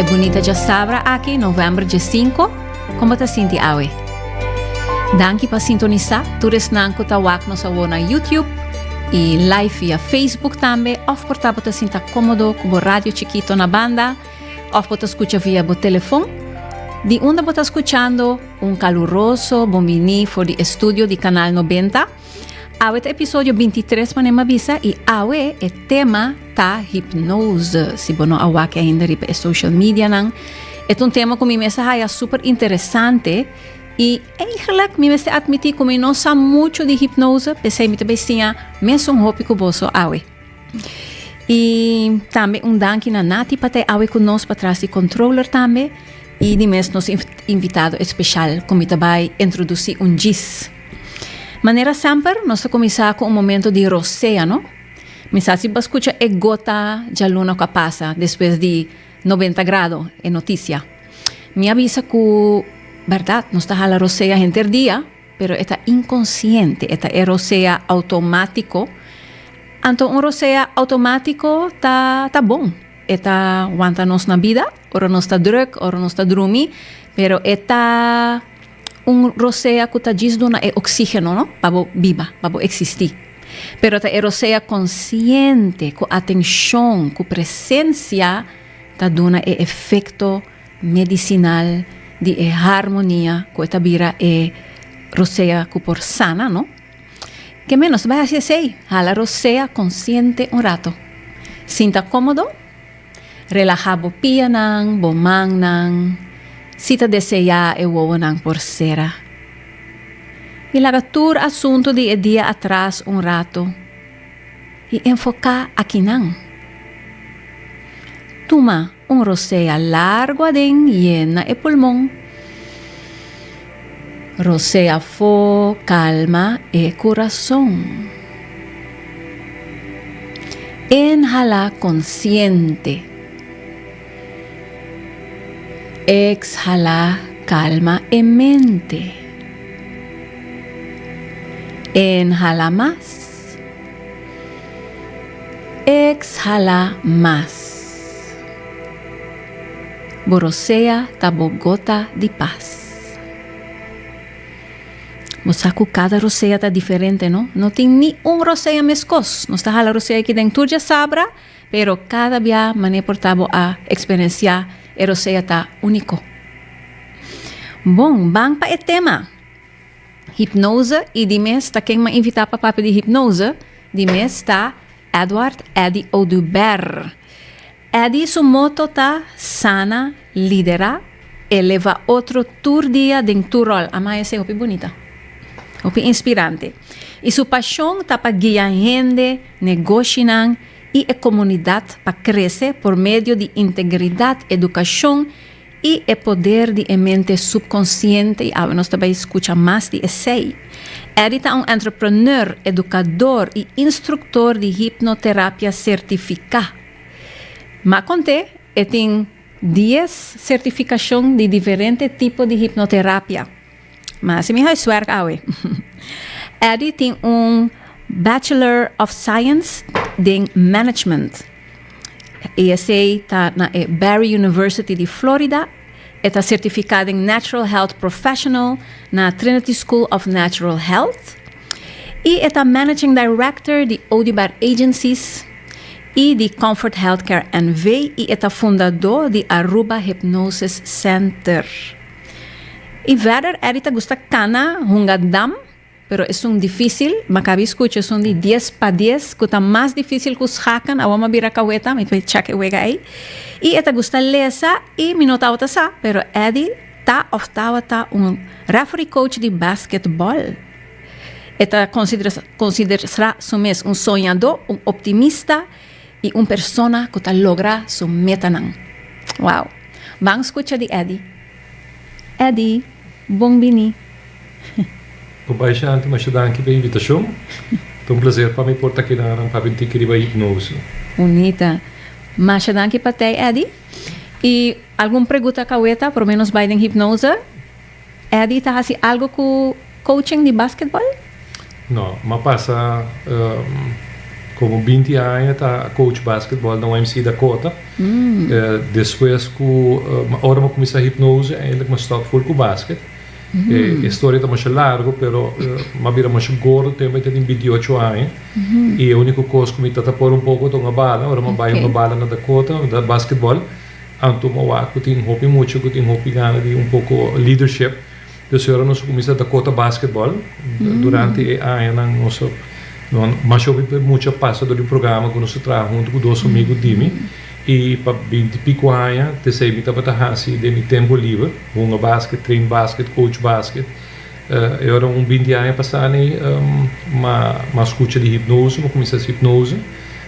e bunita djasabra aki, november 15. Con bo ta sinti awe? Danki pa sintonisa tur esnan cu ta wak nos awo na YouTube y live via Facebook tambe of por ta bo ta sinta comodo cu bo radio chikito na banda of bo ta scucha via bo telefon. Di unda bo ta scuchando, un caluroso bonbini for di estudio di Canal 90. Awe ta episodio 23 manera mi a bisa y awe e tema ta hipnose. Si bo no a wak ainda riba e social media nan, e ta un tema cu mi mes a haya super interesante y eigenlijk mi mester admiti cu mi no sa mucho di hipnose, pesey mi ta bay siña mesun hopi cu boso awe. Y tambe un danki na Nati pa ta awe cu nos patras di controller tambe y di mes nos invitado especial cu mi ta bay introduci un djis. Manera semper nos ta cuminsa cu un momento di rosea, no? Mi sa si bo a scucha e gota djaluna cu a pasa despues di 90 grado, e noticia. Mi a bisa cu berdad nos ta hala rosea henter dia, pero e ta inconciente, e ta e rosea automatico. Anto un rosea automatico ta ta bon, e ta wanta nos na bida ora nos ta druk, ora nos ta drumi, pero e ta un rosea cu ta djis duna e oxigeno, no, pa bo biba, pa bo existi. Pero ta e rosea conciente, cu atencion, cu presencia ta duna e efecto medicinal di e harmonia cu e ta bira e rosea cu por sana, no? Ke menos bai haci esey, hala rosea conciente un rato. Sinta comodo, relaha bo pianan, bo mannan, si ta desea e wowonan por cera. Y laga tur asunto di e dia atras un rato y enfoca akinan. Tuma un rosea largo aden yena e pulmon. Rosea afó calma e curason. Inhala consciente. Exhala calma e mente. Inhala mas. Exhala mas. Bo rosea ta bo gota di pas. Bo sa cu cada rosea ta diferente, no? No tin ni un rosea mescos. Nos ta hala rosea aki den tur djasabra, pero cada bia mane por ta bo a experiencia e rosea ta unico. Bon, ban pa e tema. Hipnose y di mes ta ken m'a invita pa papia di hipnose, di mes ta Edward Eddy Oduber. Eddy su moto ta sana, lidera, eleva otro tur dia den tur rol. Amai esei hopi bunita, hopi inspirante. Y su pasion ta pa guia hende, negoshinan y e comunidad pa crece por medio di integridad, educacion y e poder di e mente subconsciente y awe nos ta bay scucha mas di esey. Eddy ta un entrepreneur, educador y instructor di hipnoterapia certifica. Ma conte e tin 10 certificacion di diferente tipo di hipnoterapia. Ma haci mi huiswerk awe. Eddy tin un Bachelor of Science den Management. Y esey ta na e Barry University di Florida. E ta certifica den Natural Health Professional na Trinity School of Natural Health. Y e ta Managing Director di Oduber Agencies y di Comfort Healthcare NV. Y e ta fundador di Aruba Hypnosis Center. Y verder Eddy ta gusta cana hunga dam, pero esun dificil, mi a caba di scucha esun di 10 pa 10 cu ta mas dificil cu schaken, awor mi a bira caweta, mi ta bay check e wega ey. Y e ta gusta lesa y mi no tabata sa, pero Eddy ta of tabata un referee coach di basketball. E ta considera su mes un soñador, un optimista y un persona cu ta logra su metanan. Wow! Ban scucha di Eddy. Eddy, bon bini. Bon Shanti, masha danki pa e invitacion. Ta un placer pa mi por ta aki na papia un tiki riba hipnose. Bunita. Masha danki pa tey, Eddy. Y algun pregunta caweta, por lo menos bay den hipnose? Eddy ta haci algo cu coaching di basketball? No, m'a pasa. Como 20 aña ta coach basketball na YMCA Dakota. Despues cu ora mi a cuminsa hipnose, eigenlijk mi a stop full cu basket. E historia ta masha largo, pero mi a bira masha gordo tempo mi tin 28 aña. Y e unico cos cu mi ta por un poco ta hunga bala. Ora mi a bay hunga bala na Dakota, da basketball, anto mi a wak cu tin hopi mucha cu tin hopi gana di un poco leadership. Dus ora nos a cuminsa Dakota basketball, durante e añanan nos a masha hopi mucha pasa door di un programa cu nos a traha hunto cu dos amigo di mi. Y pa 20 y pico aña t'esey mi tabata haci den mi tempo liber, hunga basket, train basket, coach basket. E ora un 20 aña pasa ni m'a scucha di hipnose, m'a cuminsa haci hipnose,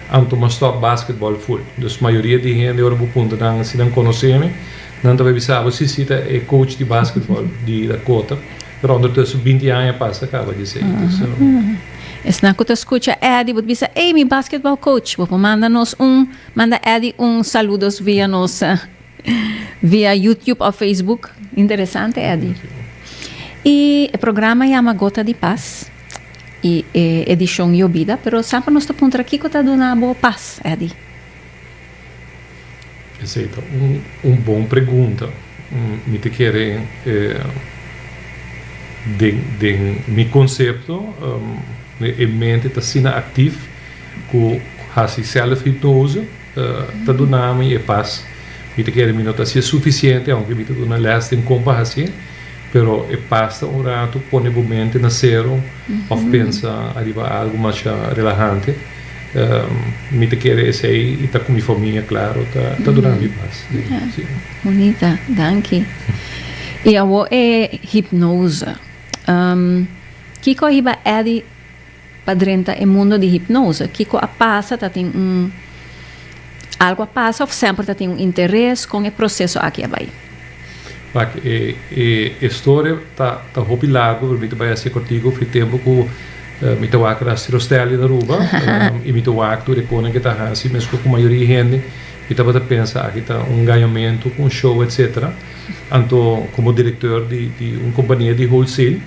anto m'a stop basketball full. Dus mayoria di hende ora bo puntra nan si nan conoce mi, nan ta bay bisa bo si, si ta e coach di basketball di Dakota, pero ondertussen 20 aña pasa caba di esey. Dus, Esnan cu ta scucha Eddie, bo ta bisa, "Ey, mi basketball coach." Bo por manda Eddie un saludos via YouTube of Facebook. Interesante, Eddie. Y e programa yama Gota di Paz. Y edicion Yobida, pero semper nos ta puntra kico ta duna bo paz, Eddie? Esey ta un bon pregunta. Mi ta kere den mi concepto, e mente ta asina actief cu haci self-hypnose ta duna mi e paz. Mi ta kere mi no ta haci suficiente, aunke mi ta duna les den con pa haci, pero e paz ta un rato pone bo mente na cero of pensa ariba algo mas relahante. Mi ta kere esey y ta cu mi famia, claro, ta duna mi paz. Si. Bunita, danki. Y awo e hipnose. Kico a hiba Eddie pa drenta e mundo di hipnose? Kico a pasa? Tatin un algo a pasa of semper tatin un interes con e proceso aki a bay? Pak e historia ta hopi largo, pero mi ta bay haci cortico. Fi tempo cu mi ta wak Rasti Rostelli na Aruba y mi ta wak tur e cosnan cu ta haci, mesco cu mayoria hende, mi tabata pensa aki ta un gañamento, un show, etc. Anto, como director di un compania di wholesale,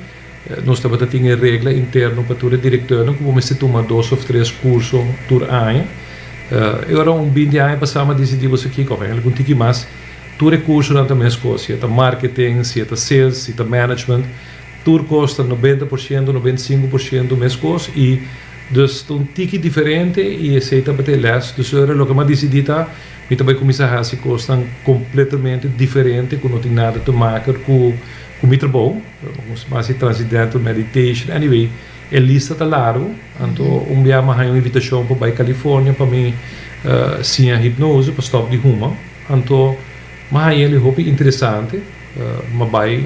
nos tabata tin e regla interno pa tur e directornan cu bo mester tuma dos of tres curso tur aña. E ora un 20 aña pasa mi a dicidi bo kico, of eigenlijk un tiki mas, tur e cursonan ta mescos, si ta marketing, si ta sales, si ta management, tur cos ta 90%, 95% mescos y dus un tiki diferente y esey tabata e les. Dus ora loke mi a dicidi ta, mi tambe cuminsa haci cosnan completamente diferente cu no tin nada te maken cu mi trabou. Mas transcendental meditation. Anyway, e lista ta largo. Anto un dia mi a haya un invitacion pa bay California pa mi siña hipnose pa stop di huma. Anto m'a haya e hopi interesante. M'a bay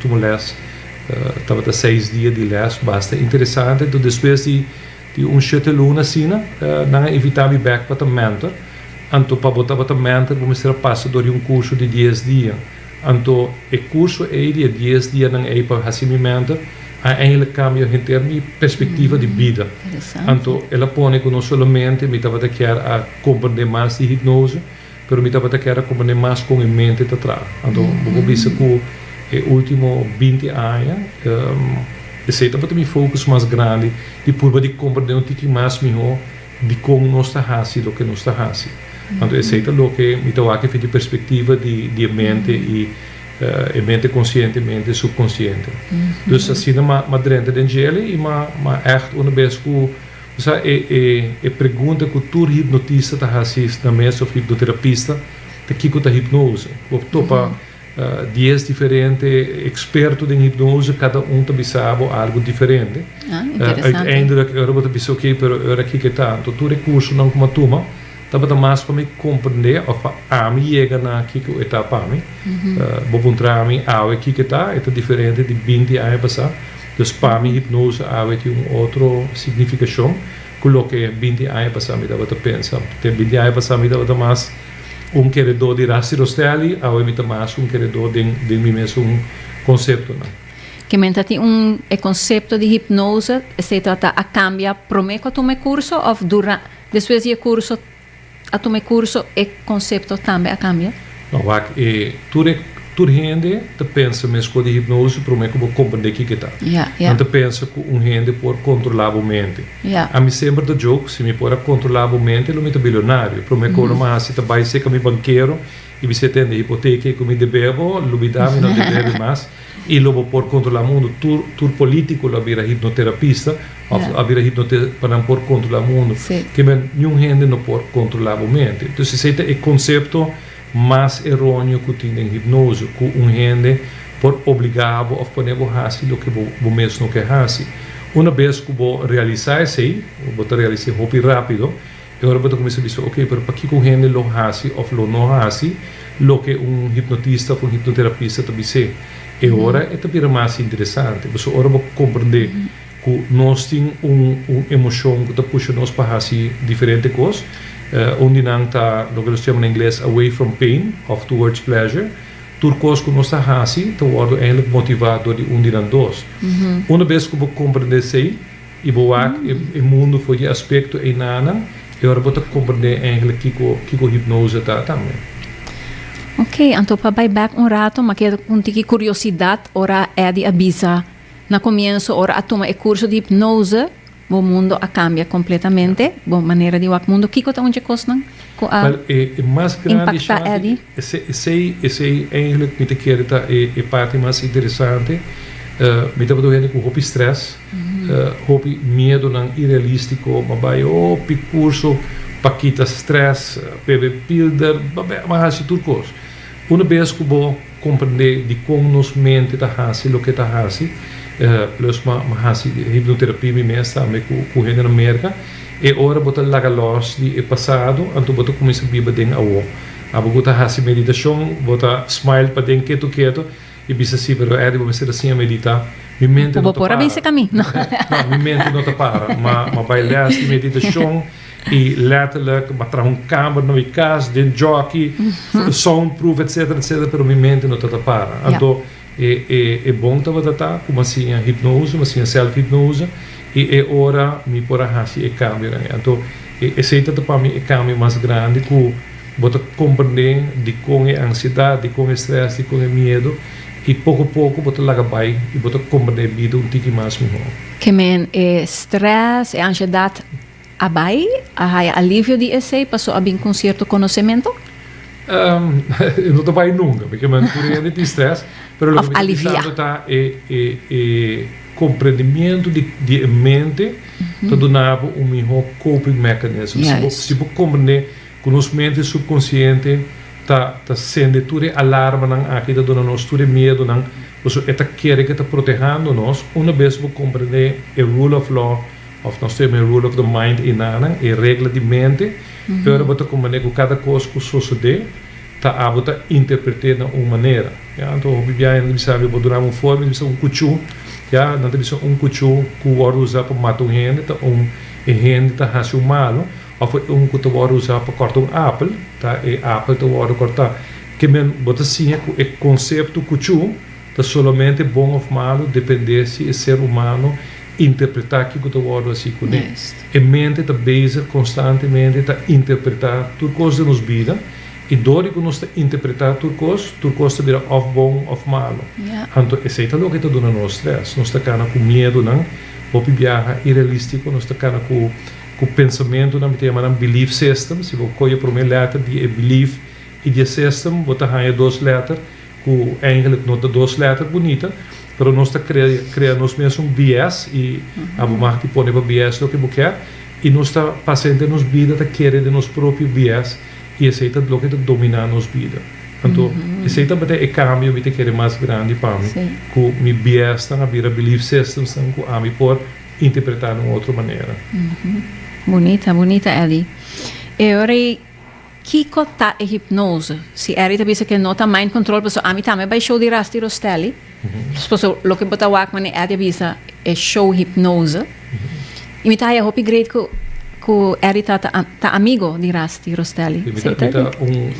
tuma les. Tabata 6 dia di les, basta interesante. Anto despues di un 7 luna asina, nan a invita mi back pa ta mentor. Anto pa bo ta mentor, bo mester pasa door un curso di 10 dia. Anto e curso ey di 10 dianan ey pa haci mi mentor, a eigenlijk cambia henter mi perspectiva di bida. Anto el a pone cu no solamente mi tabata kier a comprende mas di hipnose, pero mi tabata kier a comprende mas con e mente ta traha. Anto bo por bisa cu e ultimo 20 aña, esey tabata mi focus mas grandi di purba di comprende un tiki mas miho di con nos ta haci loke nos ta haci. Anto esey ta loke mi ta wak di perspectiva di mente y e mente consciente, mente subconsciente. Dus asina m'a drenta den djele y m'a echt un bes cu osea, e pregunta cu tur hipnotista ta haci na mes of hipnoterapista ta kico ta hipnose. Bo topa 10 diferente experto den hipnose, cada un ta bisa bo algo diferente. Ah, interesante. Uiteindelijk, ora bo ta bisa, ok, pero ora kico ta? Anto tur e cursonan cu m'a tuma, tabata mas pa mi comprende of pa ami yega na kico e ta pa mi. Bo puntra mi awe kico ta, e ta diferente di 20 aña pasa. Dus pa mi hipnose awe tin un otro significacion cu loke 20 aña pasa mi tabata pensa. Te 20 aña pasa mi tabata mas un keredor di Rasti Rostelli, awe mi ta mas un keredor den mi mes un conceptonan. Kiermen tin un e concepto di hipnose, esey ta a cambia prome cu a tuma curso of dura despues di e curso a tuma curso e concepto tambe a cambia? No, wak, e tur e Tur hende ta pensa mescos di hipnose prome cu bo comprende kico ta. Nan ta pensa cu un hende por controla bo mente. Ami semper ta joke, si mi por a controla bo mente lo mi ta bilionario. Prome cu lo mi a haci ta bay seca mi bankero y bis'e tende hipoteca cu mi debe bo, lubida mi no debe mas y lo bo por controla mundo. Tur politico lo a bira hipnoterapista of a bira hipnote pa nan por controla mundo. Kimen niun hende no por controla bo mente. Entonces esey ta e concepto mas eróneo ku tin den hipnose, ku un hende por obligá bo òf pone bo hasi loke bo bo mes no ke hasi. Una bes ku bo realisá esei, bo ta realis'é hopi rápido, e ora bo ta kuminsá bisa, oke, pero pakiko un hende lo hasi òf lo no hasi loke un hipnotista òf un hipnoterapista ta bis'é? E ora e ta bira mas interesante, pasobra ora bo komprendé ku nos tin un un emoshon ku ta pusha nos pa hasi diferente kos. Un di nan ta loke nos yama na ingles away from pain òf towards pleasure. Tur kos ku nos ta hasi ta wòrdu eigenlijk motivá dor di un di nan dos. Una bes ku bo komprendé esei i bo wak e mundu for di e aspekto einanan, e ora bo ta komprendé eigenlijk kiko kiko hipnose ta tambe. Oké, anto pa bai bèk un rato, mi a keda ku un tiki kuriosidat ora Eddie a bisa Na comienso ora a tuma e curso di hipnose, bo mundo a cambia completamente, bo manera di wak mundo. Kico ta un dje cosnan cu a Wel, e e mas grandi impacta Shanti, Eddie? esey, esey, esey eigenlijk mi ta kere ta e e parti mas interesante. Mi tabata un hende cu hopi stress, hopi miedonan irealistico, m'a bay hopi curso pa kita stress, bebe pilder, m'a haci tur cos. Una bes cu bo Comprende dicon nos mente ta haci loke ta haci. Plus ma haci hipnoterapia mi mes tambe cu hende na Merca. E ora bo ta laga los di e pasado anto bo ta cuminsa biba den awo. Abo cu ta haci meditacion bo ta smile paden keto keto y bisa si pero Eddie bo mester a siña medita. Mi mente no Bo ta por a para. bisa cami. No, mi mente no ta para. Ma bay les di meditacion. I letterlijk, m'a traha un kamer na mi kas, den jockey, soundproof, etcetera, etcetera, pero mi mente no tabata para. Anto e e e bon tabata ta ku m'a siña hipnose, m'a siña self-hipnose, i e ora mi por a hasi e kambionan. Anto e esei tabata pa mi e kambio mas grandi ku bo ta komprendé dikon e ansiedat, dikon e strès, dikon e miedu, i poko poko bo ta laga bai i bo ta komprendé e bida un tiki mas mihó. Ke men e strès, e ansiedat A bai a haya alivio di esei paso a bin cu un cierto conocemento? E no ta bai nunca, porque men tur hende tin stress, pero loke Of mi ta alivia. bisando ta e e e comprendimiento di di e mente ta duna bo un miho coping mechanism. Si bo si bo comprende cu nos mente subconsciente ta ta sende tur e alarmanan aki, ta duna nos tur e miedonan, pasobra e ta kere cu e ta protehando nos, una bes bo comprende e rule of law, Of nos ta yama e rule of the mind enanan, e regla di mente, e ora bo ta komprendé ku kada kos ku sosodé ta abo ta interpreté na un manera. Ya, anto hopi biaha nan ta bisa mi, bo duna mi un forma, mi ta bisa un kuchú, ya, nan ta bisa un kuchú ku wòrdu usá pa mata un hende ta un e hende ta hasi un malu, òf e un ku ta wòrdu usá pa kòrta un apel, ta e apel ta wòrdu kòrtá. Ke men bo ta siña ku e konsepto kuchú ta solamente bon òf malu dependé si e ser humano interpretá kiko ta wòrdu hasi kuné. E mente ta bezig konstantemente ta interpretá tur kos den nos bida i dor di ku nos ta interpretá tur kos, tur kos ta bira òf bon òf malu. Anto esei ta loke ta duna nos strès. Nos ta kana ku miedunan hopi biaha irealístiko, nos ta kana ku ku pensamentunan, mi ta yama nan belief system. Si bo kohe e promé lèter di e belief i di e system, bo ta haña dos lèter ku eigenlijk no ta dos lèter bunita, pero nos ta krea krea nos mes un BS i abo mag di pone pa BS loke bo kier i nos ta pasa henter nos bida ta kere den nos propio BS i esei ta loke ta dominá nos bida. Anto esei tabata e kambio mi ta kere mas grandi pa mi ku mi BSnan a bira belief systemsnan ku ami por interpretá na un otro manera. Bunita, bunita Elly. E ora ei Kiko ta e hipnose? Si Erry ta bisa ke no ta mind control pasobra ami tambe bai show di Rusty Rostelli. Pasobra loke bo ta wak manera Erry a bisa e show hipnose. I mi ta haya hopi great ku ku Erry ta ta amigo di Rusty Rostelli. Mi ta mi ta un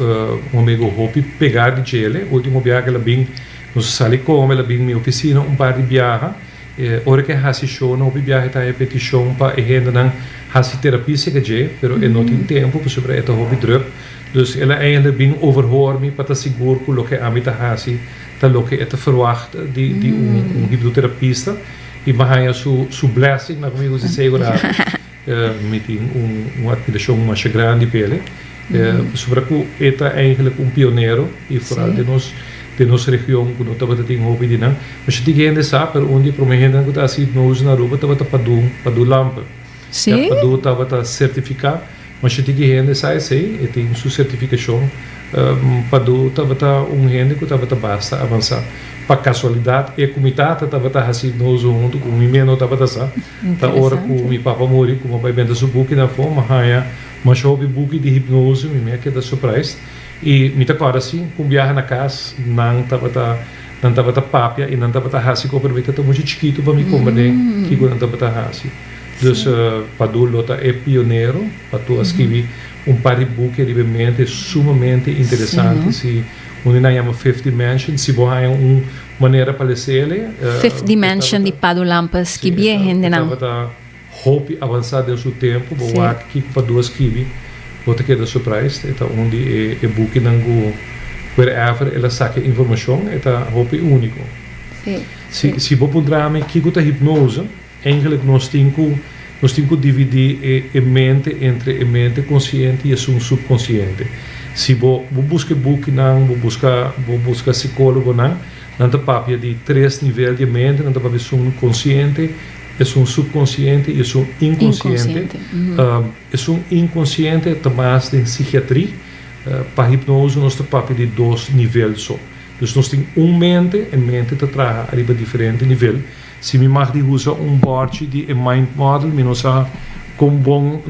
un amigo hopi pega di djele. Ultimo biaha ke el a bin nos a sali kome el a bin mi ofisina un par di biaha. E ora ke hasi show nan hopi biaha e ta haya petishon pa e hendenan hasi terapia seka dje, pero e no tin tempu pasobra e ta hopi druk. Dus el a eigenlijk bin overhoor mi pa ta sigur ku loke ami ta hasi ta loke e ta verwacht di un hipnoterapista i mi a haña su blessing na ku mi ku segura. Mi tin un admiracion masha grandi p'ele, pasobra cu e ta eigenlijk un pionero y vooral den nos den nos region cu no tabata tin hopi di nan. Masha tiki hende sa, pero un di e prome hendenan cu ta haci hipnose na Aruba tabata Padu, Padu Lampe. Sí? Padu tabata certifica, masha tiki hende sa esey, e tin su certificacion. Padu tabata un hende cu tabata basta avansa. Pa casualidad e cu mi tata tabata haci hipnose hunto cu mi mes no tabata sa. Ta ora ku mi papa muri ku mi a bai benta su buki na afó, mi a haña masha hopi buki di hipnose, mi mi a keda surprised. I mi ta kòrda si ku un biaha na kas nan tabata nan tabata papia i nan tabata hasi ku pero mi tabata muchu chikitu pa mi komprendé kiko nan tabata hasi. Dus Padu lo ta e pionero, Padu a skibi un par di buki riba e mente sumamente interesante. Si un di nan yama Fifth Dimension, si bo haña un manera pa lesele. Fifth Dimension di Padu Lampe skibi e hendenan. E tabata hopi avansa den su tempu. Bo wak kiko Padu a skibi, bo ta keda surprised. E ta un di e bukinan ku wherever el a saka e informashon, e ta hopi uniko. Si bo puntra mi kiko ta hipnose, Eigenlijk nos tin ku nos tin ku dividí e e mente entre e mente konsiente i esun supkonsiente. Si bo bo buska e bukinan, bo buska bo buska sikólogonan, nan ta papia di tres nivel di e mente, nan ta papia esun konsiente, esun supkonsiente i esun inkonsiente. Esun inkonsiente ta mas den sikiatrí. Pa hipnose nos ta papia di dos nivel so. Dus nos tin un mente, e mente ta traha ariba diferente nivel. Si mi mag di usa un bòrchi di e mind model, mi no sa kon bon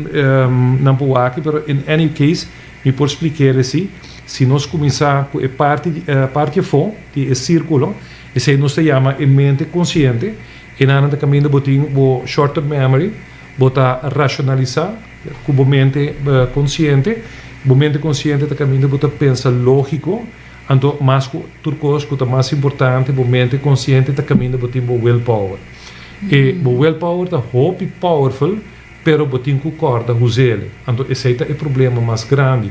nan por wak, pero in any case mi por splik'é si. Si nos kuminsá ku e parti parti afó di e sírkulo, esei nos ta yama e mente konsiente. E nan ta kaminda bo tin bo short term memory, bo ta rashonalisá ku bo mente konsiente. Bo mente konsiente ta kaminda bo ta pensa lógiko. Anto mas ku tur kos ku ta mas importante bo mente konsiente ta kaminda bo tin bo willpower. E bo willpower ta hopi powerful pero bo tin ku kòrda huz'el. Anto esei ta e problema mas grandi.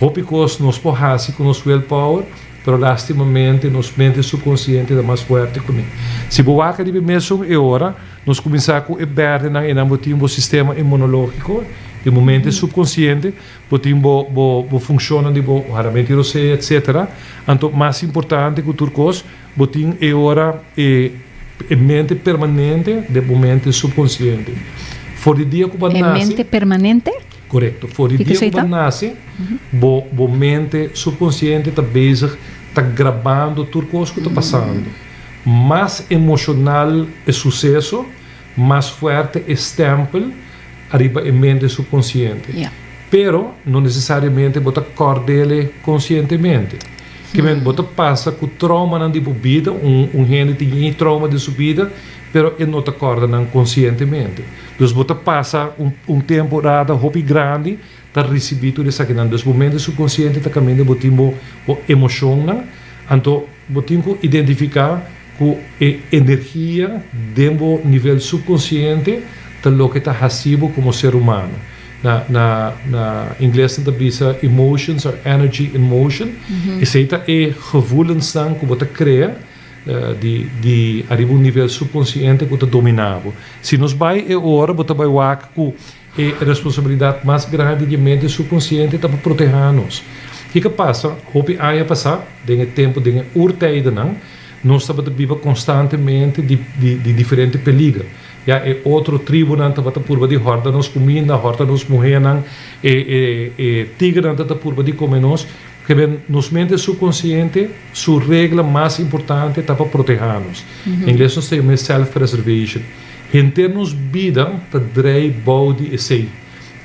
Hopi kos nos por hasi ku nos willpower pero lastimamente nos mente subkonsiente ta mas fuerte ku ne. Si bo wak riba e mesun e ora nos kuminsá ku e bèrdenan einan bo tin bo sistema inmunológiko, di bo mente subkonsiente. Bo tin bo bo bo funcionnan di bo haramento di rosea etcetera. Anto mas importante cu tur cos bo tin e ora e e mente permanente den bo mente subconsciente. For di dia cu bo a E nace. mente permanente? Corecto. For di Kiko dia esei cu bo a ta? nace bo bo mente subconsciente ta bezig ta grabando tur cos cu ta pasando. Mas emocional e suceso mas fuerte e stempel ariba e mente subkonsiente. Pero no nesesariamente bo ta kòrd'ele konsientemente. Ke men bo ta pasa ku troumanan di bo bida, un un hende tin e trouma den su bida, pero e no ta kòrda nan konsientemente. Dus bo ta pasa un un temporada hopi grandi ta risibí tur esakinan. Dus bo mente subkonsiente ta kaminda bo tin bo bo emoshonnan, anto bo tin ku identifiká Ku e energia den bo nivel subkonsiente ta loke ta hasi bo komo ser humano. Na na na ingles nan ta bisa emotions are energy in motion. Esei ta e gevoelensnan ku bo ta krea di di ariba un nivel subkonsiente ku ta domina bo. Si nos bai e ora bo ta bai wak ku E responsabilidat mas grandi di e mente subkonsiente ta pa protehá nos. Kiko a pasa? Hopi aña pasá, den e tempu, den e oertijdennan, nos tabata biba konstantemente di di diferente peliger. Ya e otro tribunan tabata purba di hòrta nos kuminda, hòrta nos muhénan, e e e tigernan tabata purba di kome nos. Keben, nos mente subkonsiente su regla mas importante ta pa protehá nos. Na ingles nos ta yama e self-preservation. Henter nos bida ta drei bou di esei.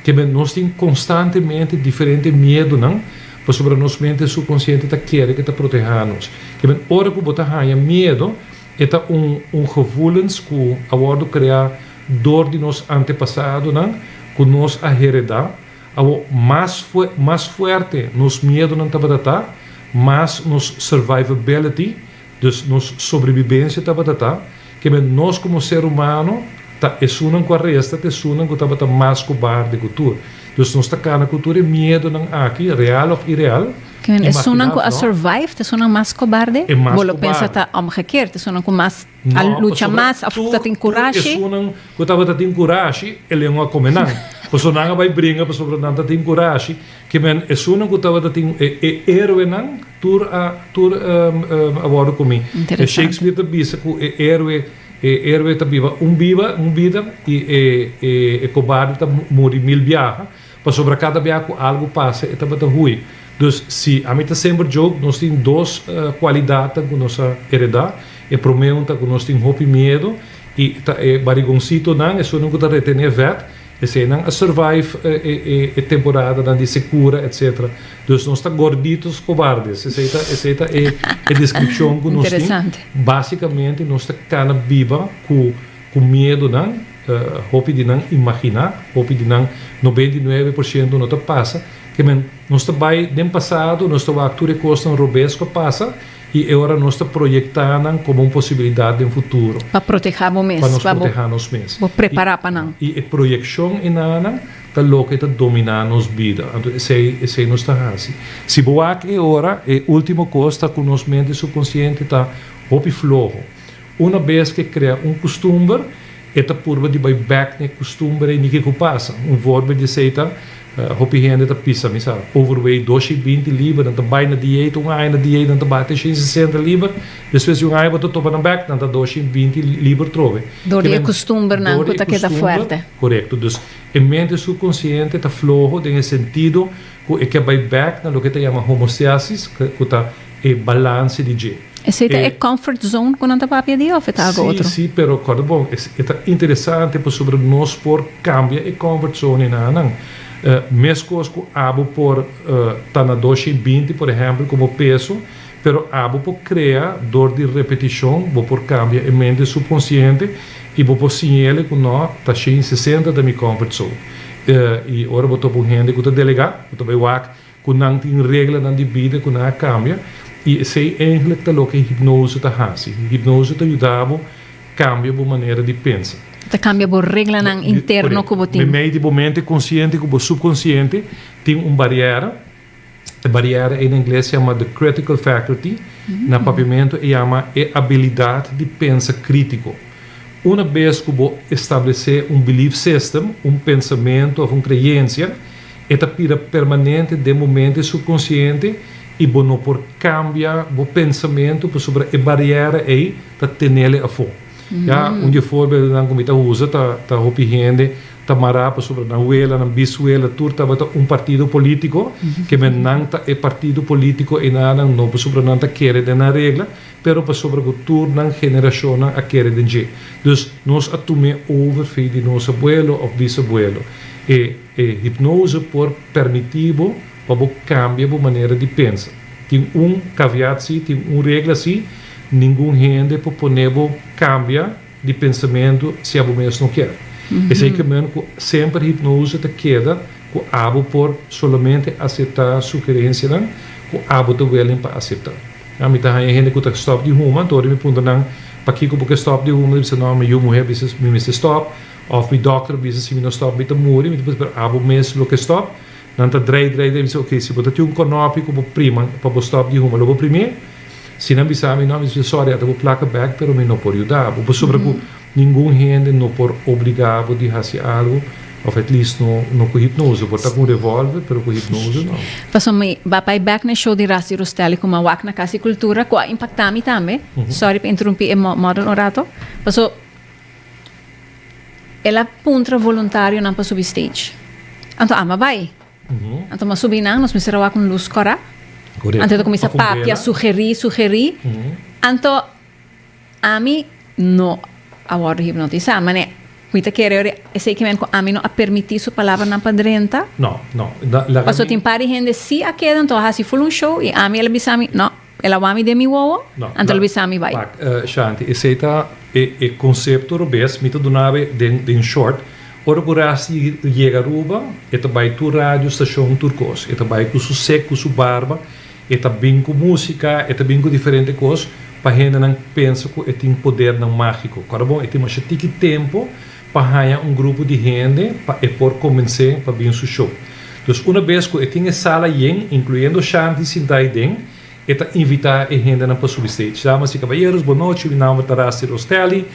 Keme nos tin konstantemente diferente miedunan pasobra nos mente subkonsiente ta kere ke ta protehá nos. Keme ora ku bo ta haña miedu e ta un un gevoelens ku a wòrdu kreá dor di nos antepasadonan ku nos a heredá. Awor mas mas fuerte nos miedunan tabata ta, mas nos survivability, Dus nos sobrebibensia tabata ta ke men nos komo ser humano Ta esunnan ku a resta ta esunnan ku tabata mas kobarde ku tur. Dus nos ta kana ku tur e miedonan aki, real òf ireal, Ke men esunnan imaginá ku òf a no. survive ta esunnan mas kobarde? E mas Bo lo pensa kobarde. ta omgekeerd, esunnan ku mas a No, lucha pasobra mas òf tur ta tin tur kurashi? esunnan ku tabata tin kurashi, e leon a kome nan. Pasobra nan a bai bringa pasobra nan ta tin kurashi. Ke men esunnan ku tabata tin e e héroenan tur a tur a wòrdu komí. E Interesante. Shakespeare ta bisa ku e héroe E héroe ta biba un biba, un bida, i e e e kobarde ta muri mil biaha, pasobra kada biaha ku algu pasa e tabata hui. Dus si ami ta semper joke, nos tin dos kualidatnan ku nos a heredá. E promé un ta ku nos tin hopi miedu i ta e barigonsitonan, esunnan ku ta retené vèt, Eseinan a survive e e temporadanan di sekura etcetera. Dus nos ta gorditos kobardes. Esei ta esei ta e e deskripshon ku nos tin. Interesante. Basikamente nos ta kana biba ku ku miedunan, hopi di nan imaginá, hopi di nan 99% no ta pasa. Ke men nos ta bai den pasado, nos ta wak tur e kosnan robes ku a pasa I e ora nos ta proyektá nan komo un posibilidat den futuro. Pa protehá bo mes. Pa nos Pa bo protehá nos mes. bo prepará pa nan. I e proyekshon enanan ta loke ta dominá nos bida. Anto esei esei nos ta hasi. Si bo wak e ora, e último kos ta ku nos mente supkonsiente ta hopi floho. Una bes ku e krea un kustumber, E ta purba di bai bek na e kustumber ei, ni kiko pasa. Un voorbeeld di esei ta, hopi hende ta pisa, mi sa, overweight 220 liber, nan ta bai na dieet, un aña na dieet nan ta baha te 160 liber, despues di un aña bo ta topa nan bek, nan ta 220 liber trobe. Dor di e kustumbernan ku ta keda fuerte. Korekto. Dus e mente subkonsiente ta floho den e sentido ku e ke bai bek na loke ta yama homostasis, ku ta e balanse di dje. Esei ta e comfort zone ku nan ta papia di òf e ta algu otro? Sí, sí, pero kòrda bon, e ta interesante pasobra nos por kambia e comfort zone enanan. Meskos ku abo por ta na 220 por ehèmpel komo peso, pero abo por krea dor di repetishon bo por kambia e mente supkonsiente i bo por siñ'ele ku no, ta 160 ta mi comfort zone. I ora bo topa un hende ku ta delegá, bo ta bai wak Ku nan tin reglanan di bida ku nan a kambia i esei eigentlik ta loke hipnose ta hasi. Hipnose ta yuda bo kambia bo manera di pensa. Ta kambia bo reglanan interno ku bo tin. Meimei di bo mente konsiente ku bo supkonsiente tin un bariera. E bariera ei na ingles yama the critical faculty, na papiamentu e yama e abilidat di pensa kritiko. Una bes ku bo establesé un belief system, un pensamentu òf un kreensia, E ta bira permanente den bo mente subkonsiente i bo no por kambia bo pensamentu pasobra e bariera ei ta tenele afó. Ya, un di e voorbeeldennan ku mi ta usa ta ta hopi hende ta mará pasobra nan wela, nan biswela tur tabata un partido polítiko, ke men nan ta e partido polítiko enanan no pasobra nan ta kere den nan regla, pero pasobra ku tur nan generashonnan a kere den dje. Dus nos a tum'é over fi di nos abuelo òf bisabuelo. E E hipnose por permití bo pa bo kambia bo manera di pensa. Tin un caveat sí, tin un regla sí, ningun hende por pone bo kambia di pensamentu si abo mes no kier. Esei ke men ku semper hipnose ta keda ku abo por solamente aseptá sugerensianan ku abo ta willing pa aseptá. Mi ta haña hende ku ta stòp di huma, anto ora mi puntra nan pakiko bo ke stòp di huma, ta bisa no, mi yu muhé bisa mi mester stòp. Of mi dokter bisa si mi no stop mi ta muri, mi ta bisa pero abo mes lo ke stop? Nan ta drei drei drei mi bisa ok si bo ta tin un konopi ku bo prima pa bo stop di huma lo bo prim'é? Si nan bisa mi no mi bisa sorry ata bo plaka bek pero mi no por yuda bo pasobra ku ningun hende no por obliga bo di hasi algu of at least no no ku hipnose por ta ku un revolver pero ku hipnose no. Pasobra mi ba bai bek na e show di Rasty Rostelli ku mi a wak na Kas di Kultura ku a impakta mi tambe, sorry pa interumpi e model un rato, paso. El a puntra voluntarionan pa subi stage. Anto amo a bai. Anto mi a subi nan, nos mester a wak un lus kòrá. Anto e ta kuminsá papia, sugerí, sugerí. Anto ami no a wòrdu hipnotisá. Manera mi ta kere ora esei ke men ku ami no a permití su palabranan pa drenta. Pasobra tin par di hende sí a keda, anto a hasi ful un show i ami el a bisa mi, no. El a wak mi den mi wowo, anto el a bisa mi bai. Wak, Shanti, esei ta e e konsepto robes. Mi ta duna bo den den short. Ora ku Rasti yega Aruba, e ta bai tur radio stashon, tur kos. E ta bai ku su sek, ku su barba, e ta bin ku musika, e ta bin ku diferente kos pa hendenan pensa ku e tin podernan magiko. Kòrda bon, e tin masha tiki tempu. pa haña un grupo di hende pa e por konvensé pa bin su show. Dus una bes ku e tin e sala yen, inkluyendo Shanti sintá aden, e ta invitá e hendenan pa subi stage. "Damas i kabayeros, bon nochi, mi nòmber ta Rasti Rostelli,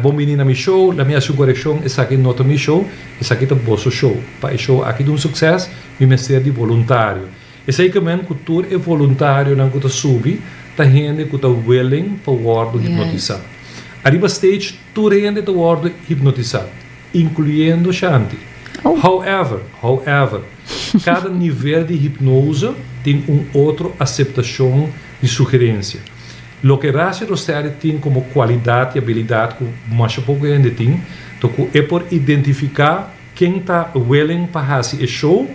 bon bini na mi show. Laga mi hasi un korekshon, esaki no ta mi show, esaki ta boso show. Pa e show aki ta un sukseso, mi mester di voluntario." Esei ke men ku tur e voluntarionan ku ta subi, ta hende ku ta willing pa wòrdu hipnotisá. Ariba stage, tur hende ta wòrdu hipnotisá, inkluyendo Shanti. However, kada nivel di hipnose tin un otro aseptashon di sugerensia. Loke Rasti Rostelli tin komo kualidat i abilidat ku mas poko hende tin, ku e por identifiká ken ta willing pa hasi e show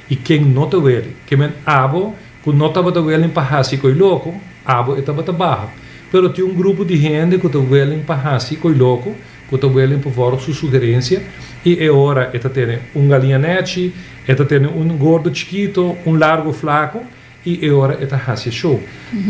i ken no ta willing. Ke men abo ku no tabata willing pa hasi koi loko, abo e tabata baha. Pero tin un grupo di hende ku ta willing pa hasi koi loko, ku ta willing pa volg su sugerensia i e ora e ta tene un galiña nechi, e ta tene un gordo chikitu, un largu flaku i e ora e ta hasi show.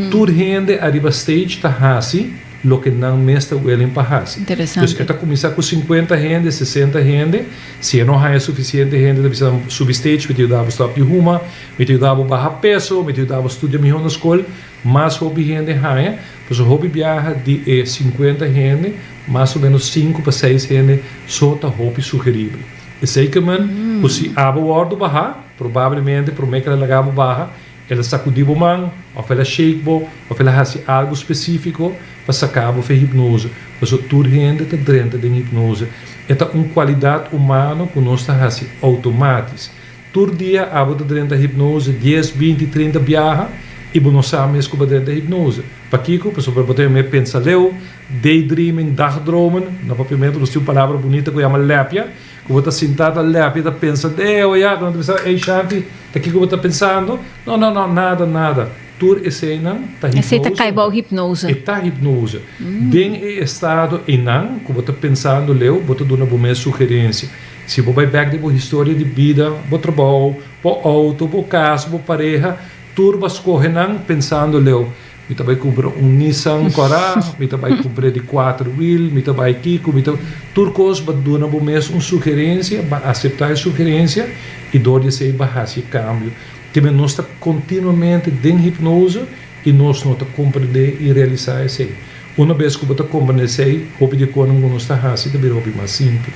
Tur hende ariba stage ta hasi loke nan mes ta willing pa hasi. Interesante. Dus e ta kuminsá ku 50 hende, 60 hende, si no tin sufisiente hende, ta subi stage, mi ta yuda stòp di huma, mi ta yuda baha peso, mi ta yuda studia mihó na skol, mas hopi hende haña, pues hopi biaha di 50 hende, mas o ménos 5 pa 6 hende so ta hopi sugeribel. Esei ke men, si abo wòrdu baha, probablemente promé ku el a laga bo baha, el a sakudí bo man, òf el a shake bo, òf el a hasi algu spesífiko pa saka bo for di hipnose. Pues tur hende ta drenta den hipnose. E ta un kualidat humano ku nos ta hasi outomátiko. Tur dia abo ta drenta hipnose 10, 20, 30 biaha i bo no sa mes ku bo a drenta hipnose. Pakiko, pasobra bo ta pensa leu, daydreaming, dagdromen, na papiamentu nos tin un palabra bunita ku yama lepia, ku bo ta sintá ta lepia, ta pensa, "Eh, ja," no pensa, "Ei, Shanti, ta kiko bo ta pensando?" "No, no, no, nada, nada." Tur eseinan ta hipnose. Esei ta kai bou hipnose. E ta hipnose. Den e estado einan, ku bo ta pensando leu, bo ta duna bo mes sugerensia. Si bo bai bèk den bo historia di bida, bo trabou, bo outo, bo kas, bo pareha, tur bo a skohe nan pensando leu. Mi ta bai kumpra un Nissan kòrá, mi ta bai kumpra di kuater wiel, mi ta bai kiko, mi ta tur kos bo a duna bo mes un sugerensia, bo a aseptá e sugerensia i dor di esei bo a hasi kambio. Ke men nos ta kontinuamente den hipnose i nos no ta komprendé i realisá esei. Un bes ku bo ta komprendé esei, hopi di kos ku nos ta hasi ta bira hopi mas simpel.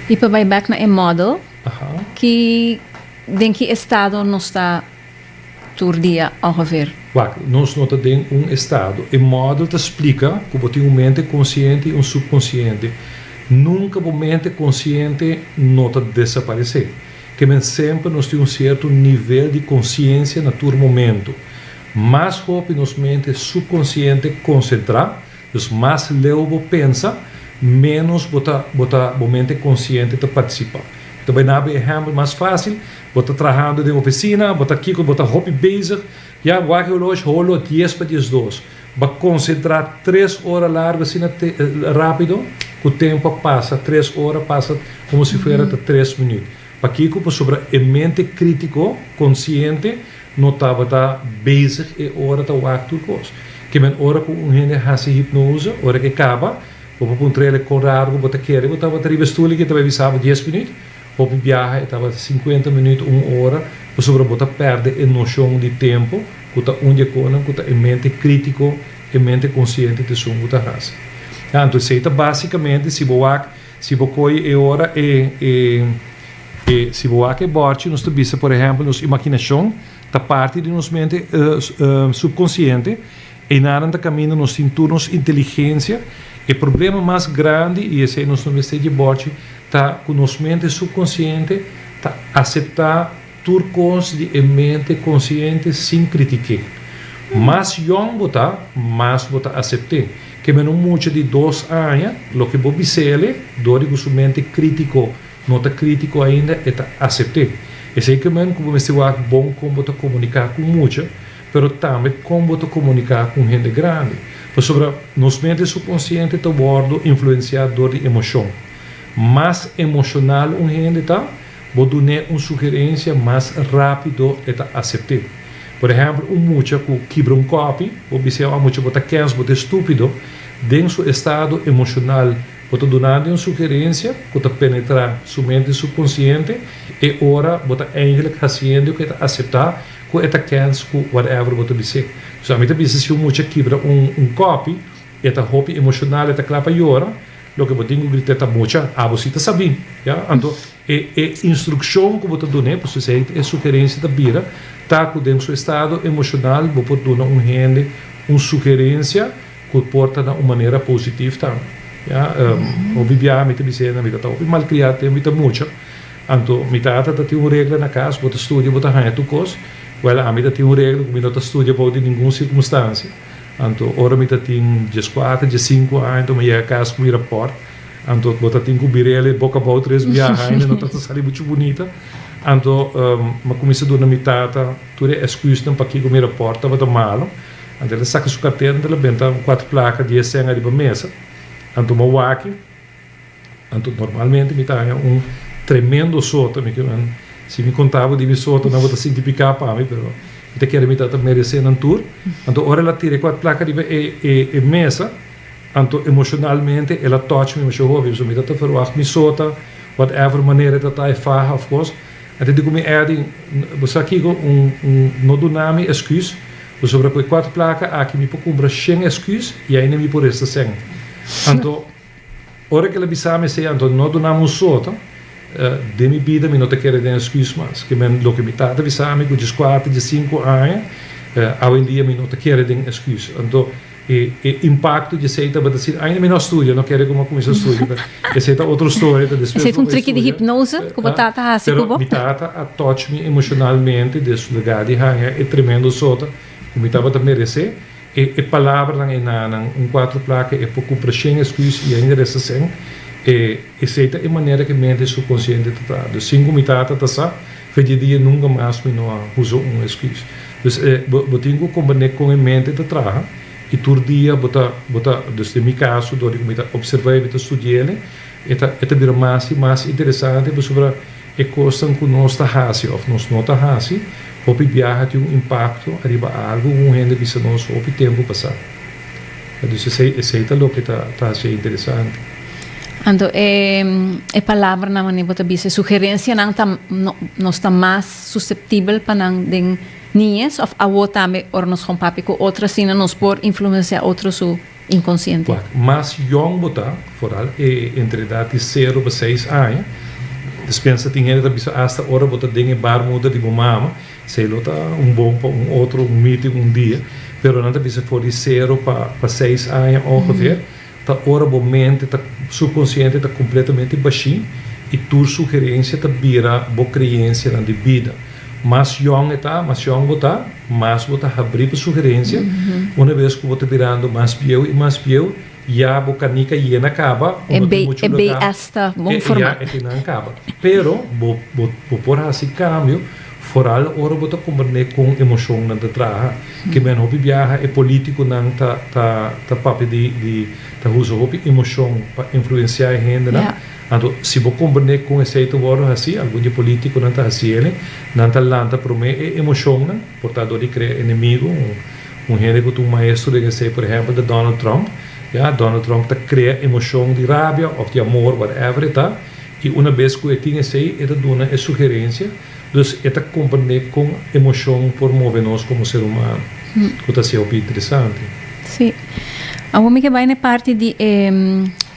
I pa bai back na e model, den ki estado nos ta tur dia ongeveer? Wak, nos no ta den un estado. E model ta splika ku bo tin un mente konsiente i un supkonsiente. Nunka e mente konsiente no ta desaparesé. Ke men semper nos tin un sierto nivel di konsiensia na tur momento. Mas hopi nos mente supkonsiente konsentrá, dus mas leu bo pensa, menos bo mente konsiente ta partisipá. Tambe na ehèmpel mas fásil, bo ta trahando den ofisina, bo ta kiko, bo ta hopi bezig, ja, wak horloge, holo 10 pa 12. Bo a konsentrá 3 ora largu asina rápido, ku tempu a pasa, 3 ora a pasa komo si fuera 3 minüt. Pakiko, pasobra e mente krítiko, konsiente, no tabata bezig e ora ta wak tur kos. Ke men ora ku un hende hasi hipnose, ora ku kaba, bo por puntr'é kon largu bo ta kere, bo tabata riba stoel ku tabata bisa 10 minüt, hopi biaha tabata 50 minüt, un ora, pasobra bo ta pèrdè e noshon di tempu, ku ta un di ku ta e mente krítiko, e mente konsiente t'esun ku ta hasi. Anto, esei ta básikamente, si bo wak, si bo koi e ora e si bo wak e bòrchi, nos ta bisa, por ehèmpel, nos imaginashon ta parti di nos mente supkonsiente, i nan ta kaminda nos tin tur nos inteligensia. E problema mas grandi, i esei nos no mester di bòrchi, ta ku nos mente supkonsiente ta aseptá tur kos di e mente konsiente sin kritiká. Mas yòn bo ta, mas bo ta aseptá. Ke men un mucha di 2 aña, loke bo bis'é, dor di su mente krítiko, no ta krítiko ainda, e ta aseptá. Esei ke men, komo mester bon kon bo ta komuniká ku mucha, pero tambe kon bo ta komuniká ku hende grandi. Pasobra nos mente supkonsiente ta wòrdu influensiá dor di emoshon. Mas emoshonal un hende ta, bo dun'é un sugerensia, mas rápido e ta aseptá. Por ehèmpel, un mucha ku kibra un kòpi, bo bis'é, "Oh, mucha, bo ta kens, bo ta estúpido." Den su estado emoshonal bo ta dunando un sugerensia ku ta penetrá su mente subkonsiente, e ora bo ta eigenlijk hasiendo ku e ta aseptá ku e ta kens ku whatever bo ta bis'é. So ami ta bisa si un mucha kibra un un kòpi, e ta hopi emoshonal, e ta kla pa yora, loke bo tin ku grit'é ta mucha, abo si ta sabí, ya. Anto e e instrukshon ku bo ta dun'é, pasobra esei e sugerensia ta bira, ta ku den su estado emoshonal bo por duna un hende un sugerensia ku por ta na un manera positif tambe. Ya, hopi biaha mi ta bisa hende, mi ta ta hopi malkriá tempu mi ta mucha. Anto mi tata ta tin un regla na kas, bo ta studia bo ta haña tur kos. Wèl ami ta tin un regla ku mi no ta studia bou di ningun sirkunstansia. Anto ora mi ta tin dieskuater, diesinku aña anto mi yega kas ku mi rapòrt. Anto bo ta tin ku bir'el e boka abou tres biaha ainda no ta ta sali muchu bunita. Anto mi a kuminsá duna mi tata tur e èsküsnan pakiko mi rapòrt tabata malu. Anto el a saka su kartera anto el a benta un kuater plaka dies sèn ariba mesa. Anto mi a wak. Anto normalmente mi ta haña un tremendo sota. Mi ke men si mi konta bo di mi sotanan bo ta sinti piká pa mi, pero mi ta kere mi tabata meresé nan tur. Anto ora el a tira e kuater plaka riba e e e mesa, anto emoshonalmente el a touch mi masha hopi. Pasobra mi tabata verwagt mi sota, whatever manera e ta ta e faha of kos. Anto di ku mi Eddie, bo sa kiko, un un no duna mi esküs, pasobra ku e kuater plaka aki mi por kumpra shen esküs i ainda mi por resta sèn. Anto. Ora ku el a bisa mi esei, anto no duna mi un sota, den mi bida mi no ta kere den esküs mas. Ke men loke mi tata bisa mi ku dieskuater, diesinku aña, awendia mi no ta kere den esküs. Anto e e impakto di esei tabata asina, ainda mi no a studia, no kere ku mi a kuminsá studia, pero esei ta otro storia, ta despues Esei ta un triki di hipnose ku bo tata hasi ku bo? Pero mi tata a touch mi emoshonalmente des lugar di haña e tremendo sota ku mi tabata meresé. E e palabranan e nanan un cuatro placa e por cumpra shen excuus y ainda resta sen e esey ta e manera que mente subconsciente ta traha. Dus sin cu mi tata ta sa fe dje dia nunca mas mi no a usa un excuus. Dus e bo bo tin cu comprende con e mente ta traha y tur dia bo ta bo ta dus den mi caso dor di cu mi ta observa y mi ta studiele e ta e ta bira mas y mas interesante pasobra E kosnan ku nos ta hasi òf nos no ta hasi, hopi biaha tin un impakto ariba algu ku un hende bisa nos hopi tempu pasá. Dus esei esei ta loke ta ta hasié interesante. Anto e e palabranan manera bo ta bisa, e sugerensianan ta no nos ta mas suseptibel pa nan den niñes òf awo tambe ora nos kon papia ku otro asina nos por influensiá otro su Inkonsiente. Wak, mas yong bo ta, foral e entre edat di sero pa seis aña, despensa tin hende ta bisa asta ora bo ta den e barmoeder di bo mama, esei lo ta un bon pa un otro meeting un dia, pero nan ta bisa for di sero pa pa seis aña ongeveer, ta ora bo mente ta subkonsiente ta kompletamente bashí i tur sugerensia ta bira bo kreensianan di bida. Mas yong e ta, mas yong bo ta, mas bo ta habrí pa sugerensia. Una bes ku bo ta birando mas bieu i mas bieu, ya bo kanika yena kaba, E no B tin muchu e lugá. BS ta bon E formá. ya e kinan kaba. Pero bo bo bo por hasi kambio foral ora bo ta komprendé kon emoshonnan ta traha. Ke men hopi biaha e polítikonan ta ta ta papia di di ta usa hopi emoshon pa influensiá e hendenan. Ja. Anto, si bo komprendé kon esei ta wòrdu hasí, algun di e polítikonan ta hasi ele, nan ta lanta promé e emoshonnan, por ta dor di krea enemigo, un un hende ku ta un maestro den esei, por ehèmpel, ta Donald Trump, ya, Donald Trump ta krea emoshon di rabia òf di amor, whatever e ta, i una bes ku e tin esei, e ta duna e sugerensia, dus e ta komprendé kon emoshon por move nos komo ser humano, ku ta hasié hopi interesante. Sí. Awor mi ke bai na e parti di e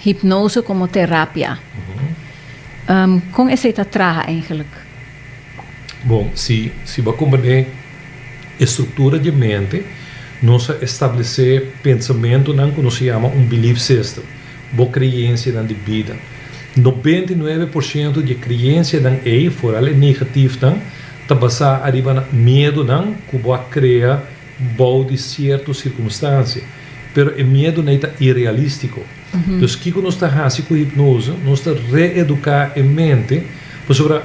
Hipnose komo terapia. Kon esei ta traha eigenlik? Bon, si si bo a komprendé e struktura di e mente, nos a establesé pensamentunan ku nos a yama un belief system, bo kreensianan di bida. 99% di e kreensianan ei, foral e negatifnan, ta basá ariba na miedunan ku bo a krea bou di sierto sirkunstansia, pero e miedunan ei ta irealístiko. Dus kiko nos ta hasi ku hipnose? Nos ta reeduká e mente, pasobra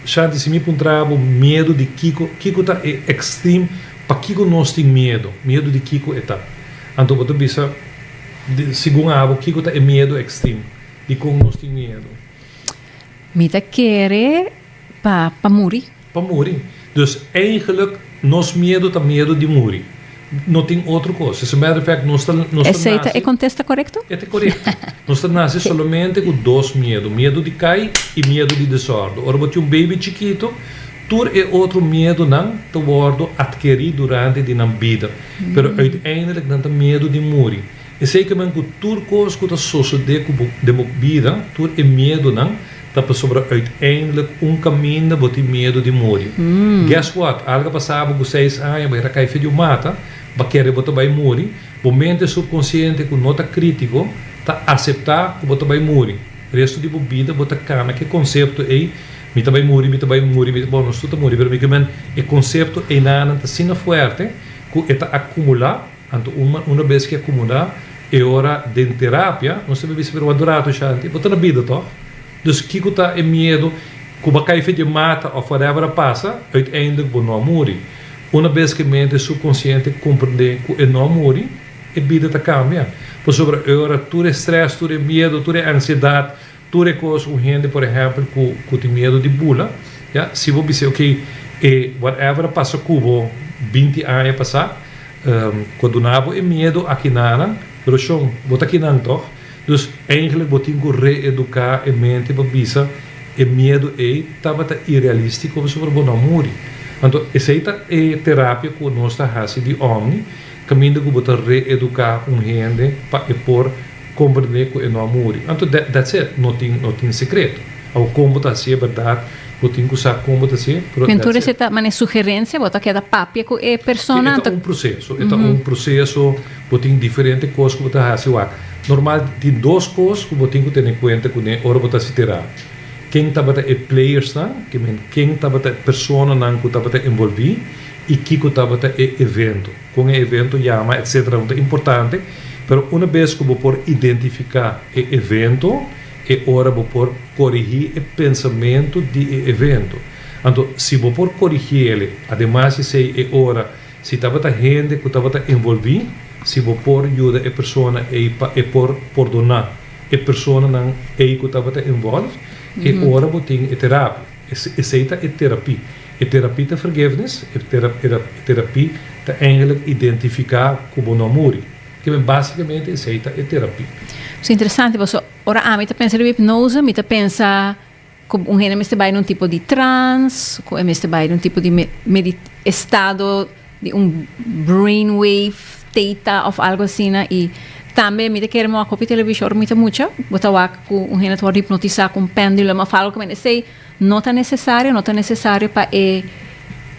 Shanti, si mi puntra bo miedu di kiko, kiko ta e extreme, pakiko nos tin miedu? Miedu di kiko e ta? Anto bo ta bisa, segun abo, kiko ta e miedu extreme? Dikon nos tin miedu? Mi ta kere pa pa muri. Pa muri. Dus eigenlijk nos miedu ta miedu di muri. No tin otro cos. As a matter of fact, nos ta nos ta Esey ta nace e contesta corecto? E ta corecto. Nos ta nace solamente cu dos miedo, miedo di cay y miedo di desordo. Ora bo tin un baby chikito, tur e otro miedonan ta wordo adkeri durante di nan bida. Pero uiteindelijk nan ta miedo di muri. Esey ke men cu tur cos cu ta sosode cu bo den bo bida, tur e miedonan ta pasobra uiteindelijk un caminda bo tin miedo di muri. Guess what? Algo a pasa bo cu seis aña, bo a cay fe di un mata, bo a kere bo ta bay muri, bo mente subconsciente cu no ta critico ta acepta cu bo ta bay muri. Resto di bo bida bo ta cana cu e concepto ey, mi ta bay muri, mi ta bay muri, mi ta, bon nos tur ta muri, pero mi ke men e concepto eynanan ta asina fuerte cu e ta acumula. Anto una bes ki a kumudá e ora den terapia, nos ta bisa pero wak rato Shanti, bo ta na bida tòg? Dus kiko ta e miedu ku bo a kai fe dje mata òf whatever a pasa, uiteindelijk bo no a muri. Una bes ku e mente subkonsiente komprendé ku e no a muri, e bida ta kambia. Pasobra e ora tur e strès, tur e miedu, tur e ansiedat, Tur e kos un hende por ehèmpel ku ku tin miedu di bula, ya, si bo bis'é oke e whatever a pasa ku bo 20 aña pasá, ku a duna bo e miedu akinanan, pero shon, bo ta kinan tòg? Dus eigenlijk bo tin ku reeduká e mente pa bisa e miedu ei tabata irealístiko pasobra bo no a muri. Anto esei ta e terapia ku nos ta hasi di Omni, kaminda ku bo ta reeduká un hende pa e por Comprende cu e no a muri. Anto that's it. No tin no tin secreto. Awo con bo ta hacié berdad bo tin cu sa con bo ta hacié pero Men tur that's it. esei ta mane sugerencia bo ta keda papia cu e persona E ta un proceso. E ta un proceso bo tin diferente cos cu bo ta haci wak. Normal tin dos cos cu bo tin cu tene cuenta cune ora bo ta haci terapia. Ken tabata e playersnan, ke men ken tabata e personanan cu tabata envolvi y kico tabata e evento. Kon e evento yama etcetera no ta importante, pero una bes ku bo por identifiká e evento, e ora bo por korigí e pensamentu di e evento. Anto si bo por korigiele, ademas di esei e ora si tabata hende ku tabata envolví, si bo por yuda e persona ei pa e por pordoná e personanan ei ku tabata envolved, e ora bo tin e terapia. Esei ta e terapia. E terapia ta forgiveness, e terapia ta eigenlijk identifica cu bo no a muri. Kimen basicamente esey ta e terapia. So interesante paso ora ami ta pensa riba hipnose mi ta pensa cu un hende mester bay den un tipo di trans, cu e mester bay den un tipo di estado di un brainwave theta of algo asina y tambe mi ta kere mi wak hopi television ora mi ta mucha bo ta wak cu un hende ta worde hipnotisa cu un pendulum of algo kimen esey No ta necesario, no ta necesario pa e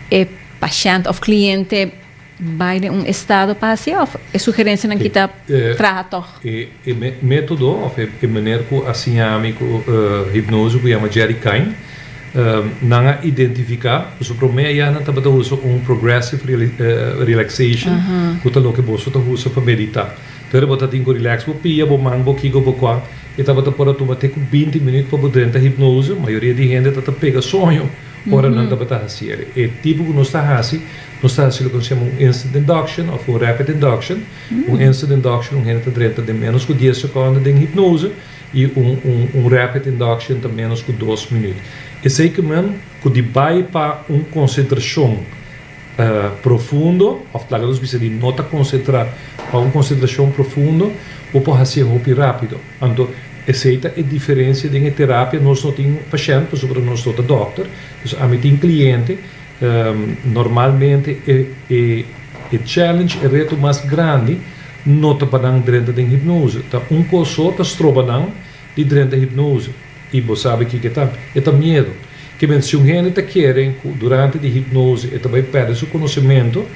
e pashent of cliente bai den un estado pa haci of e sugerencianan ki ta traha tog? E e metodo of e e meneer cu a siña mi cu hipnose cu yama Jerry Kine, nan a identifica, pasobra prome aya nan tabata usa un progressive relaxation cu ta loke boso ta usa pa medita. Pero bo ta tin ku relax bo pia, bo man, bo kiko, bo kua. E tabata por a tuma te ku 20 minüt pa bo drenta hipnose. Mayoria di hende ta ta pega soño ora nan tabata hasi el. E tipo ku nos ta hasi, nos ta hasi loke nos yama un instant induction òf un rapid induction. Un instant induction un hende ta drenta den ménos ku 10 sekònde den hipnose i un un un rapid induction ta ménos ku 2 minüt. Esei ke men ku di bai pa un konsentrashon Profundo, of laga nos bisa di no ta konsentrá pa un konsentrashon profundo, bo por hasié hopi rápido. Anto, esei ta e diferensia den e terapia. Nos no tin pashènt pasobra nos no ta dòkter. Dus ami tin kliente. Normalmente e e e challenge, e reto mas grandi no ta pa nan drenta den hipnose. Ta un kos so ta stroba nan di drenta hipnose. I bo sabi kiko e ta? E ta miedu. Ke men si un hende ta kere ku durante di hipnose e ta bai pèrdè su konosementu,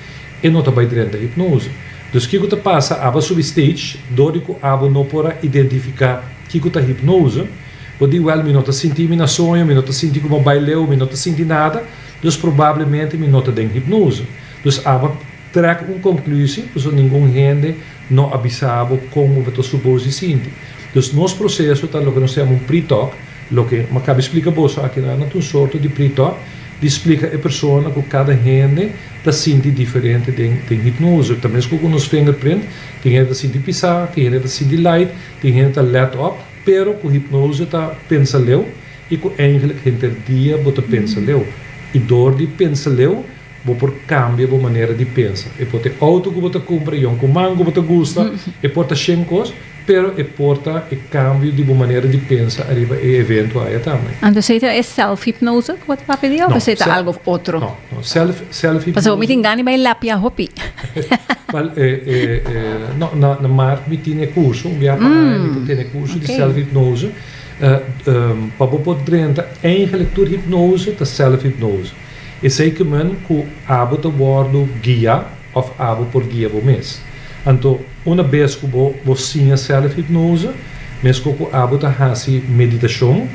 e no ta bai drenta hipnose. Dus kiko ta pasa? Abo a subi stage, dor di ku abo no por a identifiká kiko ta hipnose, bo di, Wèl, mi no ta sinti mi na soño, mi no ta sinti ku mi a bai leu, mi no ta sinti nada, dus probablemente mi no ta den hipnose. Dus abo a trèk un konklusi, pasobra ningun hende no a bisa bo kon bo ta supos di sinti. Dus nos proseso ta loke nos ta yama un pre-talk, loke mi a kaba di splika boso aki nan ta un sorto di pre-talk di splika e persona ku kada hende ta sinti diferente den den hipnose. Ta meskos ku nos fingerprint, tin hende ta sinti pisá, tin hende ta sinti light, tin hende ta let op, pero ku hipnose ta pensa leu i ku eigenlijk henter dia bo ta pensa leu. I dor di pensa leu. Bo por kambia bo manera di pensa. E por ta e outo ku bo ta kumpra, e yonkuman ku bo ta gusta, e por ta shen kos, pero e por ta e kambio di bo manera di pensa ariba e evento aya tambe. Anto esei ta e self-hypnose ku bo ta papia di òf No, esei ta self, algu otro? no, no, self, self-hypnose. Pasobra mi tin gana di bai lapia hopi. Wel, e, e, e, no, na, na maart mi tin e kurso, un bia pa aña mi ta tene e kurso di self-hypnose. Pa bo por drenta, eigenlijk tur hypnose ta self-hypnose. Esei ke men ku abo ta wòrdu guiá òf abo por guia bo mes. Anto, una bes ku bo bo siña sèlfhipnose, meskos ku abo ta hasi meditashon,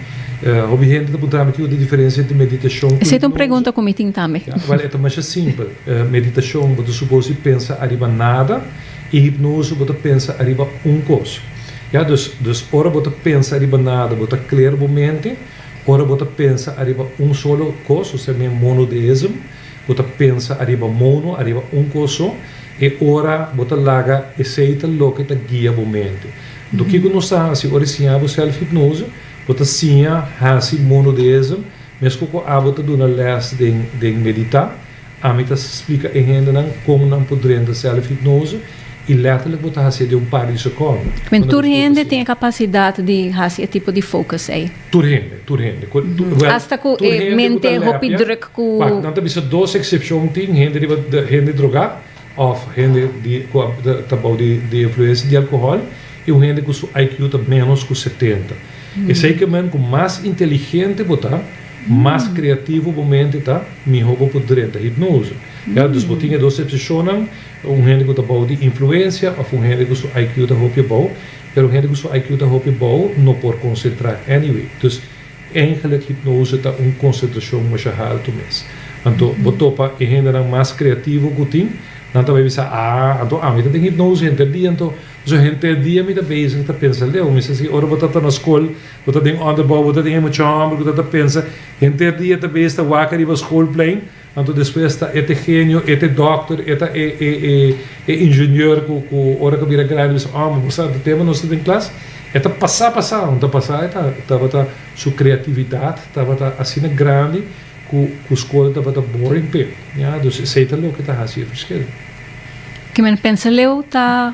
hopi hende ta puntra mi kiko ta e diferensia entre meditashon ku Esei ta un hipnose. pregunta ku mi tin tambe. Ya, wèl e ta masha simpel. Meditashon bo ta supos di pensa ariba nada i hipnose bo ta pensa ariba un kos. Ya, dus dus ora bo ta pensa ariba nada bo ta kler bo mente. Ora bo ta pensa ariba un solo kos, osea men monodeism, bo ta pensa ariba mono, ariba un kos so, e ora bo ta laga esei ta loke ta guia bo mente. Anto kiko nos ta hasi ora e siña bo self-hipnose? Bo ta siña hasi monodeism, meskos ku abo ta duna les den den meditá, Ami ta splika e hendenan kon nan por drenta self-hipnose i letterlijk bo ta hasié den un par di sekonde. Men tur hende tin e kapasidat di hasi e tipo di focus ei? Tur hende, tur hende. Wel, Asta ku tur e hende ku ta mente hopi lepia, druk ku. Wak, nan ta bisa dos eksepshon tin, hende riba hende drogá òf hende di ku a ta bou di di influensia di alkohòl i un hende ku su IQ ta ménos ku 70. Esei ke men ku mas inteligente bo ta, Mas kreativo bo mente ta, mihó bo por drenta hipnose. Ya, dus bo tin e dos eksepshonnan, un hende ku ta bou di influensia òf un hende ku su IQ ta hopi abou, pero un hende ku su IQ ta hopi abou no por konsentrá anyway. Dus eigenlijk hipnose ta un konsentrashon masha haltu mes. Anto bo topa e hendenan mas kreativo ku tin, nan ta bai bisa, ah, anto ami ta den hipnose henter dia anto. So henter dia mi ta bezig ta pensa leu. Mi sa si ora bo ta ta na skol, Bo ta den onderbouw, bo ta den e mucha homber ku ta ta pensa henter dia ta bes ta wak riba schoolplein, anto despues ta e ta e genio, e ta e dokter, e ta e e e e ingenieur ku ku ora ku bira grandi bisa oh bo sa tempo nos ta den klas e ta pasa pasa un ta pasa e ta tabata su kreatividat tabata asina grandi ku ku skol tabata boring p'e ya dus esei ta loke ta hasi e verschil. Kimen pensa leu ta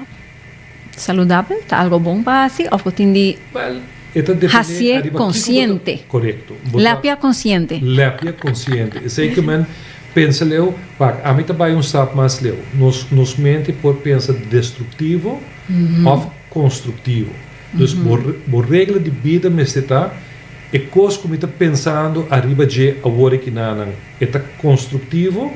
Saludabel ta algo bon pa hasi of bo tin di Wel, e ta depende hasié ariba kiko bo ta konsiente? Korekto. Bo ta Lapia konsiente. Lapia konsiente. Esei ke men pensa leu, wak, ami ta bai un stap mas leu. Nos nos mente por pensa destruktivo of konstruktivo. Dus bo bo regla di bida mester ta, e kos ku mi ta pensando ariba dje awor e kinanan, e ta konstruktivo?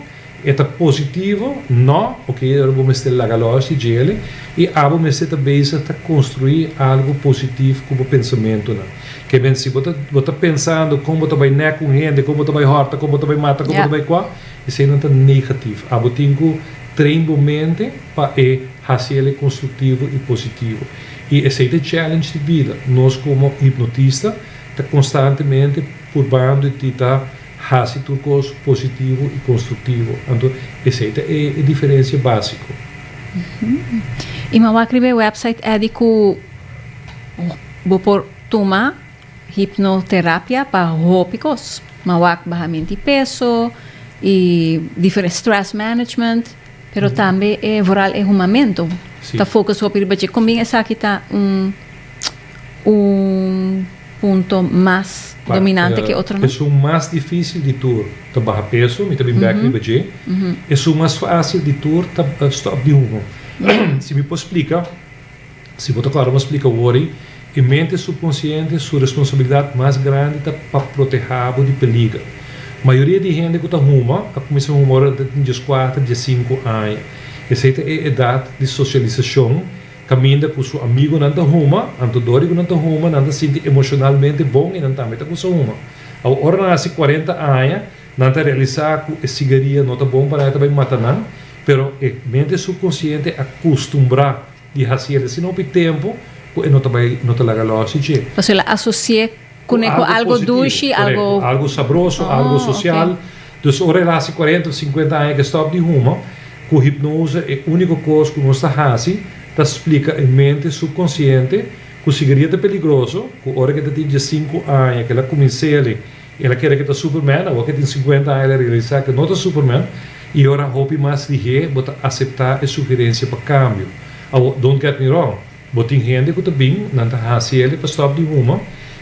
E ta positivo? No, ok, ora bo mester laga los di djele i abo mester ta bezig ta construi algo positivo cu bo pensamentonan. Ke men si bo ta bo ta pensando con bo ta bai nek un hende, con bo ta bai horta, con bo ta bai mata, con bo ta bai cua, eseinan ta negativo. Abo tin cu train bo mente pa e haci el constructivo i positivo. I esei ta e challenge di bida. Nos como hipnotista ta constantemente purbando di ta Hasi tur kos positivo i konstruktivo. Anto esei ta e diferensia básiko. I mi a wak riba e website Eddy ku bo por tuma hipnoterapia pa hopi kos. Mi a wak bahamento di peso i diferente stress management, pero tambe e vooral e humamento. Ta focus hopi riba dje. Kon bin esaki ta un un punto mas dominante ke otronan? Esun mas difísil di tur ta baha peso, mi ta bin bek riba dje. Esun mas fásil di tur ta stòp di huma. Si mi por splika, si bo ta kòrda mi a splika awor ei, e mente supkonsiente su responsabilidat mas grandi ta pa protehá bo di peliger. Mayoria di hende ku ta huma a kuminsá huma ora nan ta tin dieskuater, diesinku aña. Esei ta e edat di sosialisashon. Kaminda ku su amigunan ta huma, anto dor di ku nan ta huma, nan ta sinti emoshonalmente bon i nan tambe ta kusa huma. Awor, ora nan hasi kuarenta aña, nan ta realisá ku e sigaria no ta bon pa nan, e ta bai mata nan, pero e mente supkonsiente a kustumbrá di hasi el asina hopi tempu ku e no ta bai, no ta laga lòs di dje. Pasobra el a asosi'é kuné ku algo dushi, algo. Korekto, algo sabroso, algo sosial. Dus ora el hasi kuarenta of sinkuenta aña ke stòp di huma, ku hipnose e úniko kos ku nos ta hasi ta splika e mente supkonsiente ku sigaria ta peligroso, ku ora ke ta tin diesinku aña ke el a kumins'é el a kere ke ta Superman, awor ke tin sinkuenta aña el a realisá ke no ta Superman. I ora hopi mas lihé bo ta aseptá e sugerensia pa kambio. Awor, don't get me wrong, bo tin hende ku ta bin, nan ta hasi el pa stòp di huma,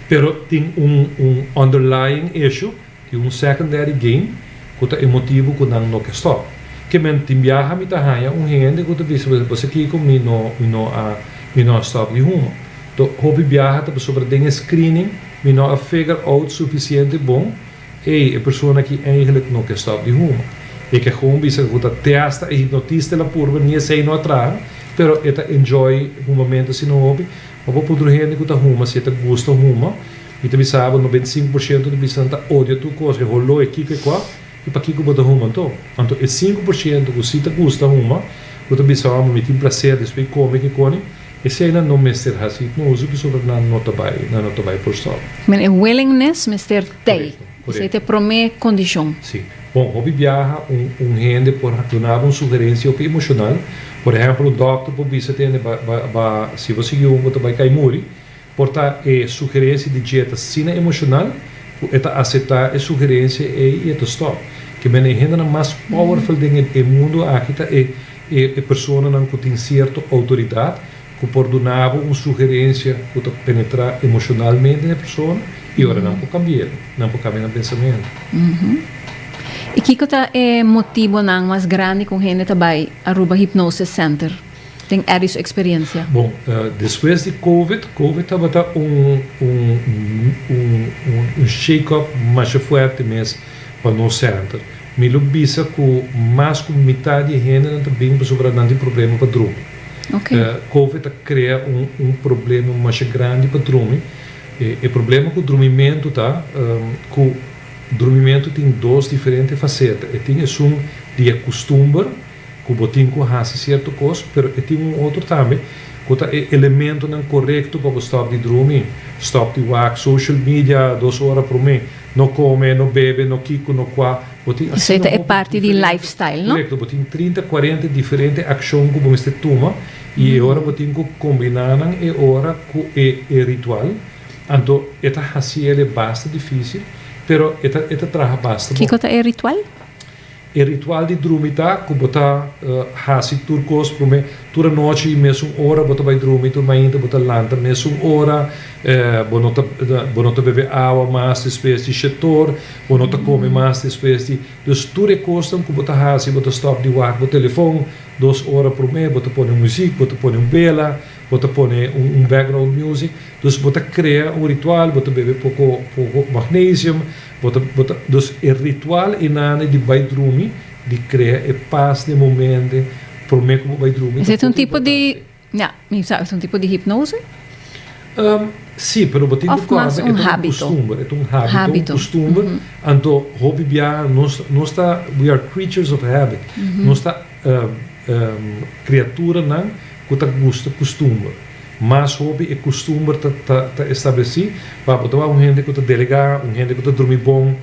pero tin un un underlying issue, tin un secondary gain ku ta e motibu ku nan no ke stòp. Ke men tin biaha mi ta haña un hende ku ta bisa, bo sa kiko, mi no mi no a mi no a stòp di huma. To hopi biaha ta pasobra den e screening mi no a figure out sufisiente bon. Ey, e persona aki eigenlijk no ke stop di huma. E ke gewoon bisa ku ta te hasta e hipnotista el a purba ni esey no a traha, pero e ta enjoy humamento asina hopi. Ma bo puntra un hende ku ta huma si e ta gusta huma, mi ta bisa bo 95% ta bisa nan ta odia tur kos, e holó, e kiko e kua, i pakiko bo ta huma anto? Anto e 5% ku si ta gusta huma, ku ta bisa amo mi tin plaser despues kome kikoni, Eseinan no mester hasi hipnosi pasobra nan no ta bai, nan no ta bai por stop. Men e willingness mester tei. Esei ta e prome kondishon. Si. Bon, hopi biaha un un hende por duna bo un sugerensia hopi emoshonal. Por ehèmpel un dòkter por bisa tende ba ba ba si bo sigui un bo ta bai kai muri. Por ta e sugerensia di dje ta asina emoshonal ku e ta aseptá e sugerensia ei i e ta stòp. Ke men e hendenan mas powerful den e e mundu aki ta e E personanan ku tin sierto outoridat ku por duna bo un sugerensia ku ta penetrá emoshonalmente na e persona i ora nan por kambi'é, nan por kambia nan pensamentu. I kiko ta e motibonan mas grandi ku un hende ta bai Aruba Hypnosis Center den Eddie su eksperiensia? Bon, despues di Covid, Covid tabata un un un un shake up masha fuerte mes pa nos center. Mi lo bisa ku mas ku mitad di e hendenan ta bin pasobra nan tin problema pa drumi. Covid a krea un un problema masha grandi pa drumi. E problema ku drumimentu ta ku drumimentu tin dos diferente faseta. E tin esun di e kustumber ku bo tin ku hasi sierto kos, pero e tin un otro tambe ku ta e elementonan korekto pa bo stòp di drumi, stòp di wak social media dos ora promé. No come, no bebe, no kico, no cua. Bo tin Esey asina ta e hopi parti di diferente, lifestyle, no? Correcto, bo tin 30, 40 diferente accion cu bo mester tuma y e ora bo tin cu combina nan e ora cu e e ritual. Anto e ta haci el e basta dificil, pero e ta e ta traha basta bon. Kico ta e ritual? E ritual di drumi ta ku bo ta hasi tur kos promé. Tur anochi mesun ora bo ta bai drumi, tur mainta bo ta lanta mesun ora. Bo no ta bo no ta bebe awa mas despues di shetor, bo no ta kome mas despues di. Dus tur e kosnan ku bo ta hasi, bo ta stòp di wak bo telefon dos ora promé, bo ta pone un muzik, bo ta pone un bela, bo ta pone un background music. Dus bo ta krea un ritual, bo ta bebe poko poko magnesium. Bo ta, bo ta, dus e ritual einane di bai drumi, di krea e pas den bo mente promé ku bo bai drumi ta Esei ta un hopi tipo di, importante. ja, mi sa, es un tipo di hipnose? Sí, pero bo tin ku Of mas kòrda e un ta un hábito? kustumber, e ta un hábito, un Hábito, kustumber. Anto hopi biaha nos, nos ta, we are creatures of habit. Nos ta kriaturanan ku ta gusta kustumber. Mas hopi e kustumber ta ta establesí, pa bo ta wak un hende ku ta delegá, un hende ku ta drumi bon.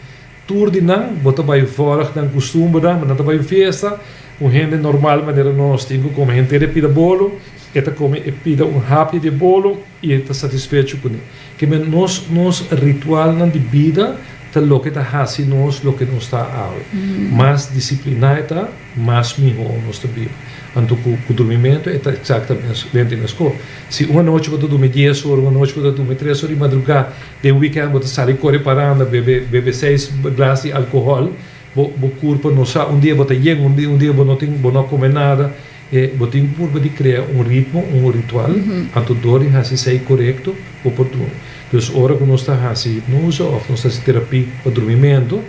Tur di nan bo ta bai vòrg nan kustumbernan, nan ta bai un fiesta, un hende normal manera nos tin ku kome henter e pida bolo, e ta kome e pida un hapje di e bolo i e ta satisfecho kuné. Ke men nos nos ritualnan di bida ta loke ta hasi nos loke nos ta awe. Mas disipliná e ta, mas mihó nos ta biba. Anto ku ku durmimentu e ta eksaktamente meskos. Si un anochi bo ta durmi dies ora, un anochi bo ta durmi tres ora di madrugá, den wikènt bo ta sali kore paranda bebe bebe seis glas di alkohòl, bo bo kurpa no sa, un dia bo ta yen, un dia un dia bo no tin bo no a kome nada. E bo tin ku purba di krea un ritmo, un ritual, anto dor di hasi esei korekto bo por drumi. Dus ora ku nos ta hasi hipnose òf nos ta hasi terapi pa drumimentu,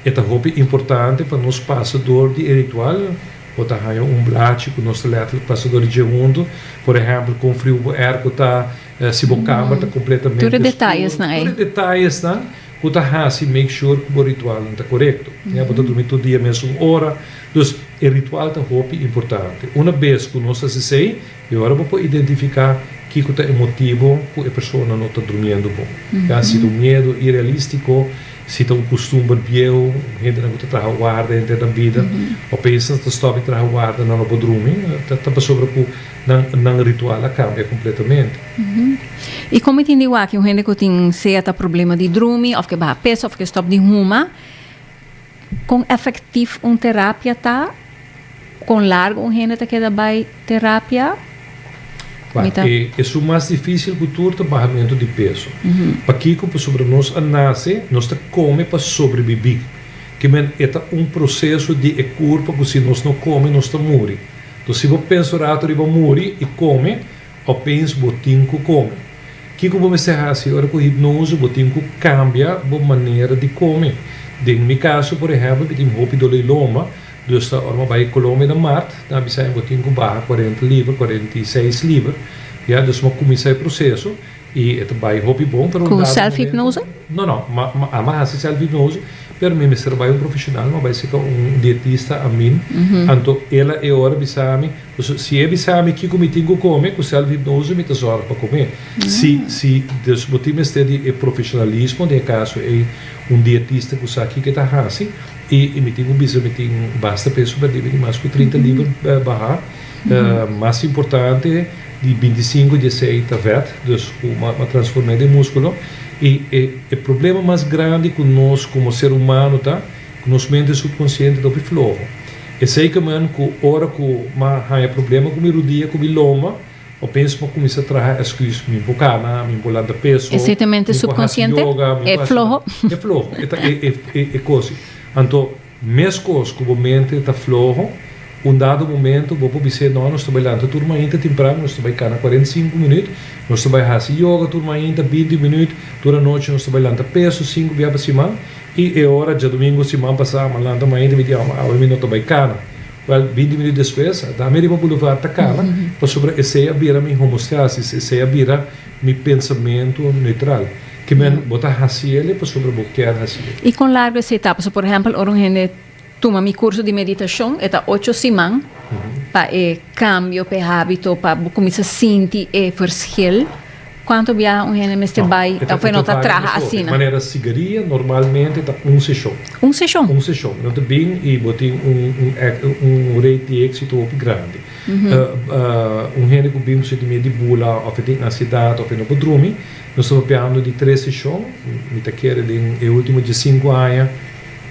e ta hopi importante pa nos pasa dor di e ritual. Bo ta haña un blachi ku nos ta lètterlijk pasa dor di dje huntu. Por ehèmpel, kon friu bo èrko ta, si bo kamer ta kompletamente Tur e skur. detayesnan ei. Tur e detayesnan ku ta hasi make sure ku bo ritualnan ta korekto. Ya, bo ta drumi tur dia mesun ora. Dus, e ritual ta hopi importante. Una bes ku nos hasi esei, e ora bo por identifiká kiko ta e motibu ku e persona no ta drumiendo bon. Ya, si ta un miedu irealístiko, si ta un kustumber bieu, hendenan ku ta traha warda henter nan bida, opeens nan ta stòp di traha warda, nan no por drumi, ta pasobra ku nan nan ritual a kambia kompletamente. I kon mi tin di wak un hende ku tin sea ta problema di drumi òf ke baha peso òf ke stòp di huma? Kon efektief un terapia ta? Kon largu un hende ta keda bai terapia? Wak, e esun mas difísil ku tur ta bahamentu di peso. Pakiko? Pasobra nos a nase, nos ta kome pa sobrebibí. Ke men e ta un proseso di e kurpa ku si nos no kome nos ta muri. Enton si bo pensa un ratu riba muri i kome, opeens bo tin ku kome. Kiko bo mester hasi ora ku hipnose? Bo tin ku kambia bo manera di kome. Den mi kaso por ehèmpel mi tin hopi doló di lomba, dus ta ora mi a bai Colombia na mart, nan a bisa mi bo tin ku baha 40 liber, 46 liber. Ya, dus mi a kuminsá e proseso. I e ta bai hopi bon, pero un Ku dado self momento hipnose? No, no, ma ma a hasi self hipnose, pero mi mester bai un profesional, mi a bai serka un dietista amin, anto el a e ora bisa mi, pasobra si e bisa mi kiko mi tin ku kome, ku self hipnose mi ta zòrg pa kome. Si, si, dus bo tin mester di e profesionalismo, den e kaso ei un dietista ku sa kiko e ta hasi, i i mi tin ku bisa mi tin basta peso pèrdí, mi tin mas ku 30 liber bahá, Mas importante di 25 di esei ta vèt, dus ku a transform'é den múskulo. I e e problema mas grandi ku nos komo ser humano ta ku nos mente supkonsiente ta hopi floho. Esei ke men ku ora ku m'a haña problema ku mi rudia, ku mi lomba, opeens m'a kuminsá traha èsküs, mi por kana, mi por lanta peso, Esei ta mente mi por hasi supkonsiente? yoga, mi E por hasi floho? E floho, e ta e e e kosi. Anto. Meskos ku bo mente ta floho, un dado momento bo por bis'é, No, nos ta bai lanta tur mainta tempran, nos ta bai kana 45 minüt, nos ta bai hasi yoga tur mainta 20 minüt, tur anochi nos ta bai lanta peso sinku bia pa siman, i e ora djadumingu siman pasá mi a lanta mainta mi di, Amo, awe mi no ta bai kana. Wèl, 20 minüt despues, a dami riba boulevard ta kana, pasobra esei a bira mi homostasis, esei a bira mi pensamentu neutral. Ke men bo ta hasi el pasobra bo kier hasi el. I kon largu esei ta? Pasobra por ehèmpel ora un hende tuma mi kurso di meditashon e ta ocho siman pa e kambio, pa e hábito, pa bo kuminsá sinti e verschil. Kuantu biaha un hende mester bai òf e no ta traha asina? Manera sigaria normalmente ta un seshon. Un seshon? Un seshon. Nan ta bin i bo tin un un rate di éksito hopi grandi. Un hende ku bin ku sentimiento di bula òf e tin ansiedat òf e no por drumi, Nos ta papiando di tres seshon, mi ta kere den e ultimo 15 aña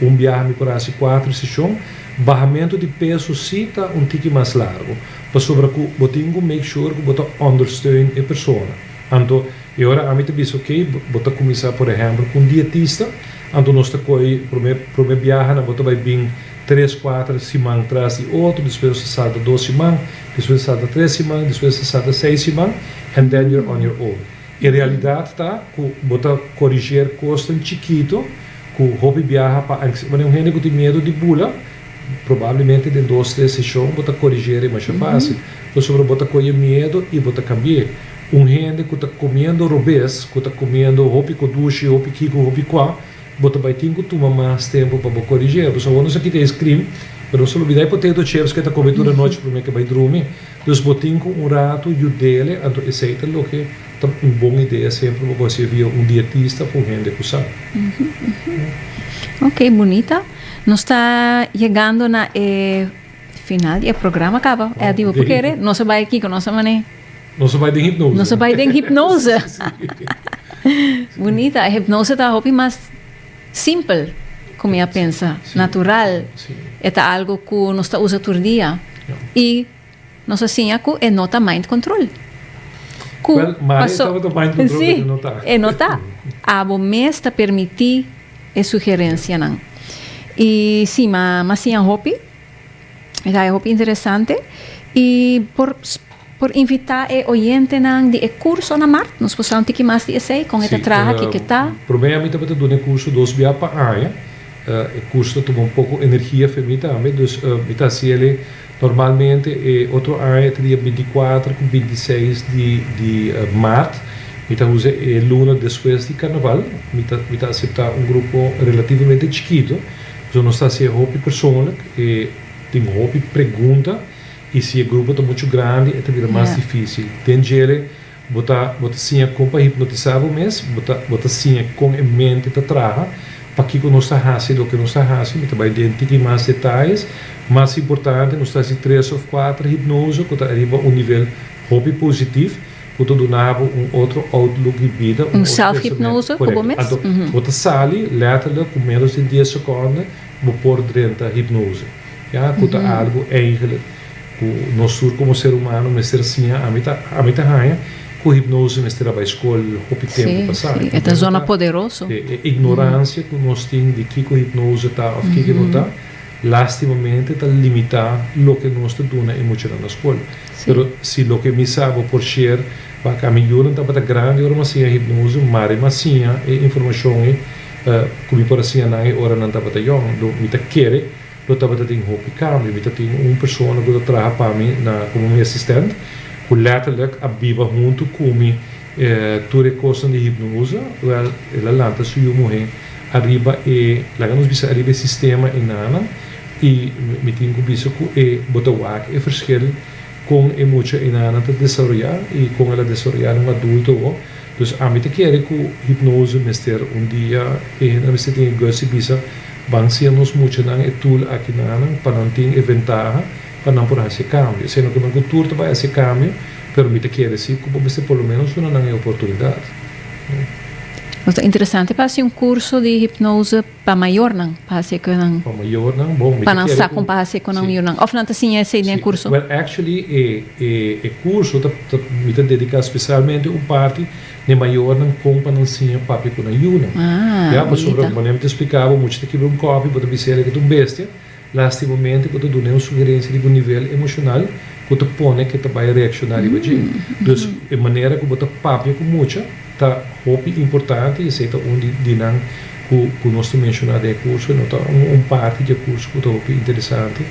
un biaha mi por hasi kuater seshon. Bahamentu di peso si ta un tiki mas largu, pasobra ku bo tin ku make sure ku bo ta ondersteun e persona. Anto e ora ami ta bisa ok, bo ta kuminsá por ehèmpel ku un dietista, anto nos ta kohe promé promé biahanan bo ta bai bin tres kuater siman tras di otro, despues nos ta salta dos siman, despues ta salta tres siman, despues ta salta seis siman, and then you're on your own. E realidat ta ku bo ta koriger kosnan chikito ku hopi biaha pa anks. Wanneer un hende ku tin miedu di bula, probablemente den dos tres seshon bo ta koriger e masha fásil, pasobra bo ta kohe miedu i bo ta kambi'é. Un hende ku ta komiendo robes, ku ta komiendo hopi kodushi, hopi kiko, hopi kua, Bo ta bai tin ku tuma mas tempu pa bo korigé. Pasobra awor nos a kita e ice cream, pero nos a lubidá e potato chips ku e ta kome tur anochi promé ku e bai drumi. Dus bo tin ku un ratu yud'é, anto esei ta loke ta un bon idea semper pa bo hasié via un dietista òf un hende ku sa. Ok, bunita. Nos ta yegando na e final di e programa kaba. Eddie, bo por kere? Nos a bai kiko? Nos a manera. Nos a bai den hipnose. Nos a bai den hipnose. Bunita. E hipnose ta hopi mas simpel ku mi a pensa. Natural. E ta algo ku nos ta usa tur dia. I nos a siña ku e no ta mind control. Ku Well, mari e tabata mind control, pero e no ta. E no ta. Abo mes ta permití e sugerensianan. I si, m'a siña hopi. E ta hopi interesante y por por invita e oyentenan di e curso na mart, nos por sa un tiki mas di esey, con e ta traha, kiko e ta. Prome ami tabata duna e curso dos bia pa aña, e curso ta tuma un poco energia fe mi tambe, dus mi ta haci el'e normalmente e otro aña ta dia 24 cu 26 di di mart, mi ta usa e luna despues di carnaval, mi ta mi ta acepta un grupo relativamente chikito. So nos ta hasi e hopi persoonlijk, e tin hopi pregunta y si e grupo ta mucho grandi e ta bira mas dificil. Den djele bo ta bo ta siña con pa hipnotisa bo mes, bo ta bo ta siña con e mente ta traha, pakico nos ta hasi loke nos ta hasi, mi ta bay den tiki mas detayes. Mas importante nos ta hasi tres of cuater hipnose cu ta ariba un nivel hopi positief. Ku ta duna bo un otro outlook di bida, un otro pensamentu. Self-hypnose ku bo mes? Korekto. Anto, bo ta sali letterlijk ku menos di dies sekonde. Bo por drenta hipnose. Ya, ku ta algu eigenlijk ku nos tur komo ser humano mester siña. Ami ta haña ku hipnose mester a bai skol hopi tempu pasá. Si, e ta zona poderoso. E ignoransia ku nos tin di kiko hipnose ta òf kiko no ta, lastimamente ta limitá loke nos ta duna e muchanan na skol. Pero si loke mi sa bo por share, pa ku mi yunan tabata grandi ora m'a siña hipnose, mare m'a siña e informashon ei ku mi por a siña nan e ora nan tabata yòn. Mi ta kere lo tabata tin hopi kambio. Mi ta tin un persona ku ta traha pa mi na komo mi asistente, ku letterlijk a biba huntu ku mi tur e kosnan di hipnose. Wel, el a lanta su yu muhé ariba e, laga nos bisa, ariba e sistema einan, i mi tin ku bisa ku e bo ta wak e verschil kon e mucha einan ta desaroyá i kon el a desaroyá un adulto o. Dus ami ta kere ku hipnose mester un dia e hende mester tin e guts i bisa ban siña nos muchanan e tool akinan pa nan tin e ventaha pa nan por hasi kambio. Sino ku nan ku tur ta bai hasi kambio, pero mi ta kere si ku bo mester por lo menos duna nan e oportunidat. Ta interesante pa hasi un kurso di hipnose pa mayornan, pa hasi ku nan Pa mayornan, bon, mi pa nan sa kon pa hasi ku nan yunan. Òf nan ta siña esei den kurso? Well, actually, e kurso ta mi ta dediká spesialmente un parti na mayornan kon pa nan siña papia ku nan yunan. Ah, Ya, pasobra, manera mi ta splika bo, mucha ta kibra un kòpi, bo ta bis'é ku ta un bestia. Lastimamente, bo ta duna un sugerensia di un nivel emoshonal ku ta pone ku ta bai reakshoná riba dje. Dus, e manera ku bo ta papia ku mucha ta hopi importante i esei ta un di nan ku nos ta menshoná den e kurso, no ta un parti di e kurso ku ta hopi interesante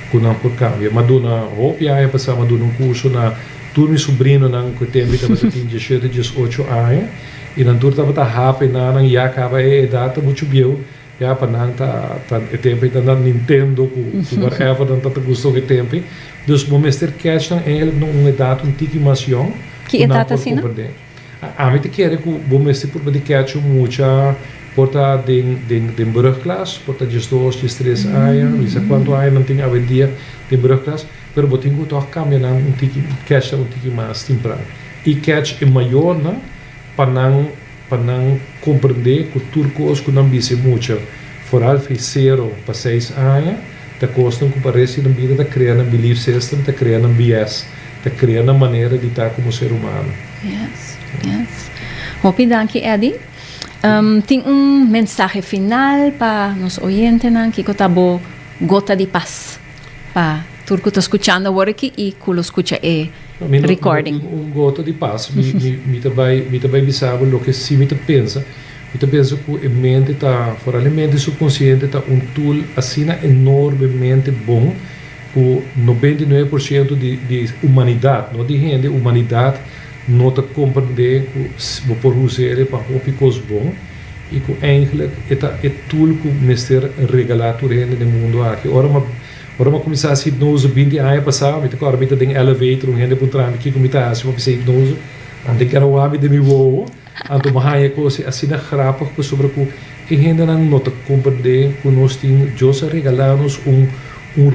ku nan por kambia. M'a duna hopi aña pasá, m'a duna un kurso na tur mi sobrinonan ku tempu tabata tin 17, 18 aña i nan tur tabata happy nan ya kaba e edat ta muchu bieu. Ya, pa nan ta e tempu ta na Nintendo ku whatever nan ta gusta e tempu. Dus bo mester catch nan eigenlijk na un edat un tiki mas yòn. Ki edat asina? Ami ta kere ku bo mester purba di catch un mucha por ta den brugklas, por ta 12, 13 aña, mi sa kuantu aña nan tin awendia den brugklas, pero bo tin ku toch kambia nan un tiki, catch nan un tiki mas tempran. I catch e mayornan pa nan komprendé ku tur kos ku nan bisa mucha, vooral fi 0 pa 6 aña, ta kosnan ku pa resto di bida ta krea nan belief system, ta krea nan bias, ta krea nan manera di ta komo ser humano. Yes. Hopi danki, Eddie. Tin un mensahe final pa nos oyentenan, kiko ta bo gota di pas pa tur ku ta skuchando awor aki i ku lo skucha e Mi no, recording? No, un gota di pas. Mi ta bai bisa loke si mi ta pensa. Mi ta pensa ku e mente ta, vooral e mente supkonsiente ta un tool asina enormemente bon ku 99% di humanidat, no di hende, humanidat no ta komprendé ku bo por usa pa hopi kos bon i ku eigenlijk e ta e tool ku mester regalá tur hende den mundu aki. Ora m'a kuminsá hasi hipnose 20 aña pasá, mi ta kòrda mi ta den elevator, un hende puntra mi kiko mi ta hasi, m'a bisa hipnose. Anto kere wak mi den mi wowo, anto m'a haña kos asina grappig pasobra ku e hendenan no ta komprendé ku nos tin, Dios a regalá nos un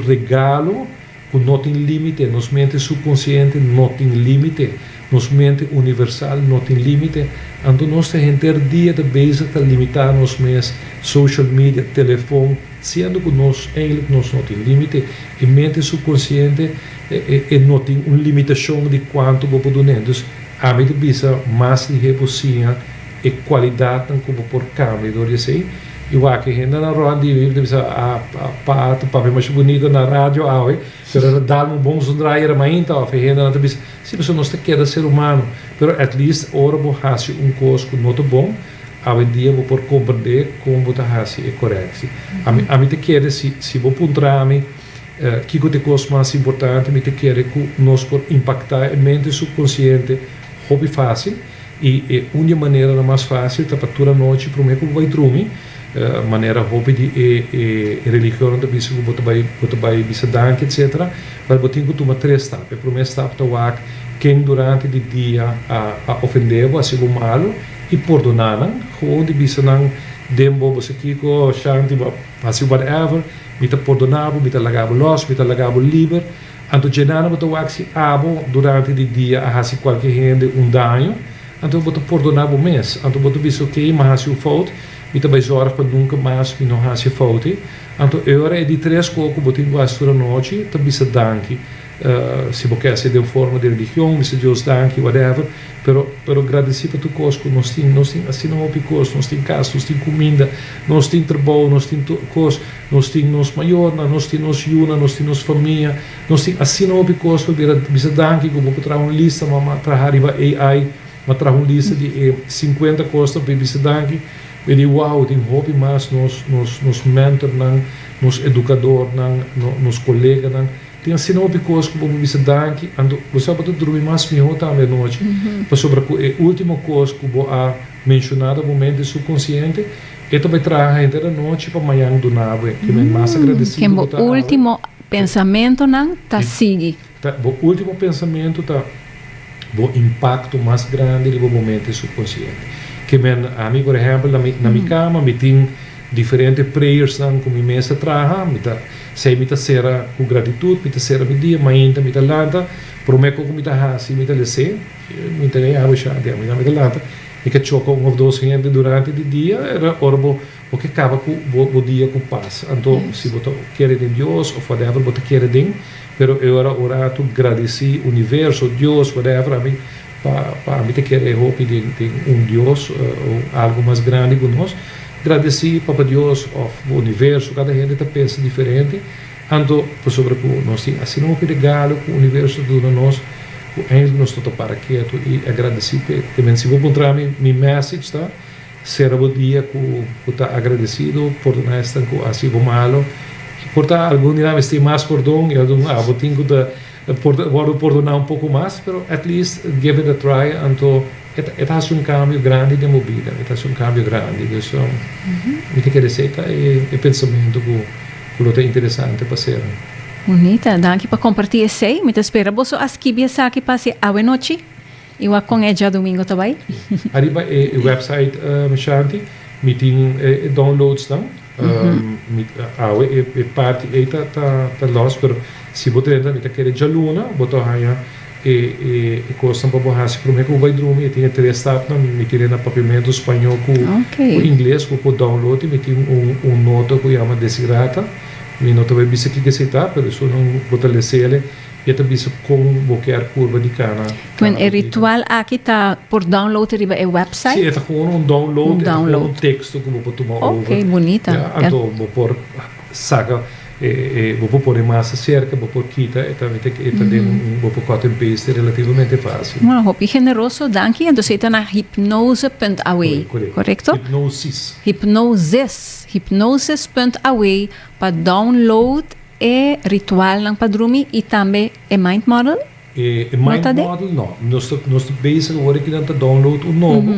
regalo ku no tin límite. Nos mente supkonsiente no tin límite. Nos mente universal no tin límite. Anto nos ta henter dia ta bezig ta limitá nos mes, social media, telefòn, siendo ku nos eigenlijk nos no tin límite. E mente supkonsiente e no tin un limitashon di kuantu bo por duna. Dus ami ta bisa mas lihé bo siña e kualidatnan ku bo por kambia dor di esei. I wak e hendenan rònt di mi ta bisa a pa ta papia masha bunita na radio awe, pero dal un bon zondraaier mainta òf e hendenan ta bisa si, pasobra nos ta keda ser humano, pero at least ora bo hasi un kos ku no ta bon, awendia bo por komprendé kon bo ta hasi e korektie. Ami ta kere si bo puntra mi kiko ta e kos mas importante, mi ta kere ku nos por impaktá e mente supkonsiente hopi fásil. I e un di e maneranan mas fásil ta pa tur anochi promé ku bo bai drumi, manera hopi di e religionnan ta bisa ku bo ta bai bisa danki etsetera, pero bo tin ku tuma tres stap. E promé stap ta wak ken durante di dia a ofendé bo, hasi bo malu i pordoná nan. Gewoon di bisa nan den bo, bo sa kiko, Shanti, bo a hasi whatever, mi ta pordoná bo, mi ta laga bo lòs, mi ta laga bo liber. Anto djenana bo ta wak si abo durante di dia a hasi kualke hende un daño, anto bo ta pordoná bo mes. Anto bo ta bisa, ok, m'a hasi un fout. Mi ta bai zorg pa nunka mas mi no hasi fout. Anto e ora e di tres kos ku bo tin ku hasi tur anochi ta bisa danki. Si bo ke hasi den forma di religion, bisa Dios danki, whatever, pero pero gradisí pa tur kos ku nos tin. Nos tin asina hopi kos, nos tin kas, nos tin kuminda, nos tin trabou, nos tin tur kos, nos tin nos mayornan, nos tin nos yunan, nos tin nos famia, nos tin asina hopi kos pa bira bisa danki ku bo por traha un lista, mama traha riba AI, m'a traha un lista di e sinkuenta kosnan pa bisa danki. Mi di wow, tin hopi mas nos nos nos mentornan, nos edukadornan, nos koleganan. Tin asina hopi kos ku bo por bisa danki, anto bo sa bo ta drumi mas mihó tambe anochi, pasobra ku e último kos ku bo a menshoná ta bo mente subkonsiente, e ta bai traha henter anochi pa mañan duna bo e. Ke men mas agradesido Ken bo bo ta awe. último pensamentonan ta sigui. Ta bo último pensamentu ta bo impakto mas grandi riba bo mente subkonsiente. Ke men ami por ehèmpel na mi na mi kama mi tin diferente prayersnan ku mi mes a traha, mi ta Sei mi ta sera ku gratitut, mi ta sera mi dia, mainta mi ta lanta, promé ku mi ta hasi mi ta les'é, mi ta gaña bo sha di ami ta lanta, mi ke choka un òf dos hende durante di dia, era ora bo bo ke kaba ku bo bo dia ku pas. Anto si bo ta kere den Dios òf whatever bo ta kere den, pero e ora ora tu gradisí universo, Dios, whatever, ami pa pa ami ta kere hopi den den un Dios o algu mas grandi ku nos. Gradesí Papa Dios òf bo universo, kada hende ta pensa diferente, anto pasobra ku nos tin asina hopi regalo ku universo ta duna nos ku eindelijk nos no ta para ketu i agradesí p'e. Te men si bo puntra mi, mi message ta, sera bo dia ku ku ta agradesido, pordoná esnan ku a hasi bo malo, i por ta algun di nan mester mas pordon i algun abo tin ku ta wòrdu pordoná un poko mas, pero at least give it a try, anto E ta e ta hasi un kambio grandi den bo bida, e ta hasi un kambio grandi. Dus mi ta kere esei ta e e pensamentu ku ku lo ta interesante pa sera. Bunita, danki pa kompartí esei. Mi ta spera boso a skibi esaki pa hasi awe nochi i wak kon e djadumingo ta bai. Ariba e website Shanti mi tin e downloadsnan. Mi awe e parti ei ta ta los pero si bo drenta mi ta kere djaluna bo ta haña e e kosnan pa bo hasi promé ku bo bai drumi e tin e tres stapnan mi tene na papiamentu spañó ku ku ingles bo por download i mi tin un un nota ku yama Desirata mi no ta bai bisa kiko esei ta pero esun bo ta lesele. E ta bisa kon bo kier purba di kana. Bueno, e ritual aki ta por download riba e website? Si, e ta gewoon un download, e ta gewoon un teksto ku bo por tuma over. Ok, bunita. Ja, anto bo por saka, bo por pone mas aserka, bo por kita, e ta e ta den un, bo por cut and paste relativamente fácil. Bueno, hopi generoso, danki. Entonces e ta na hypnose punt aw, korekto? Hypnosis. Hypnosis, hypnosis punt aw pa download E ritualnan pa drumi y tambe e mind model? E mind model no. Nos ta nos ta bezig awor aki nan ta download un nobo.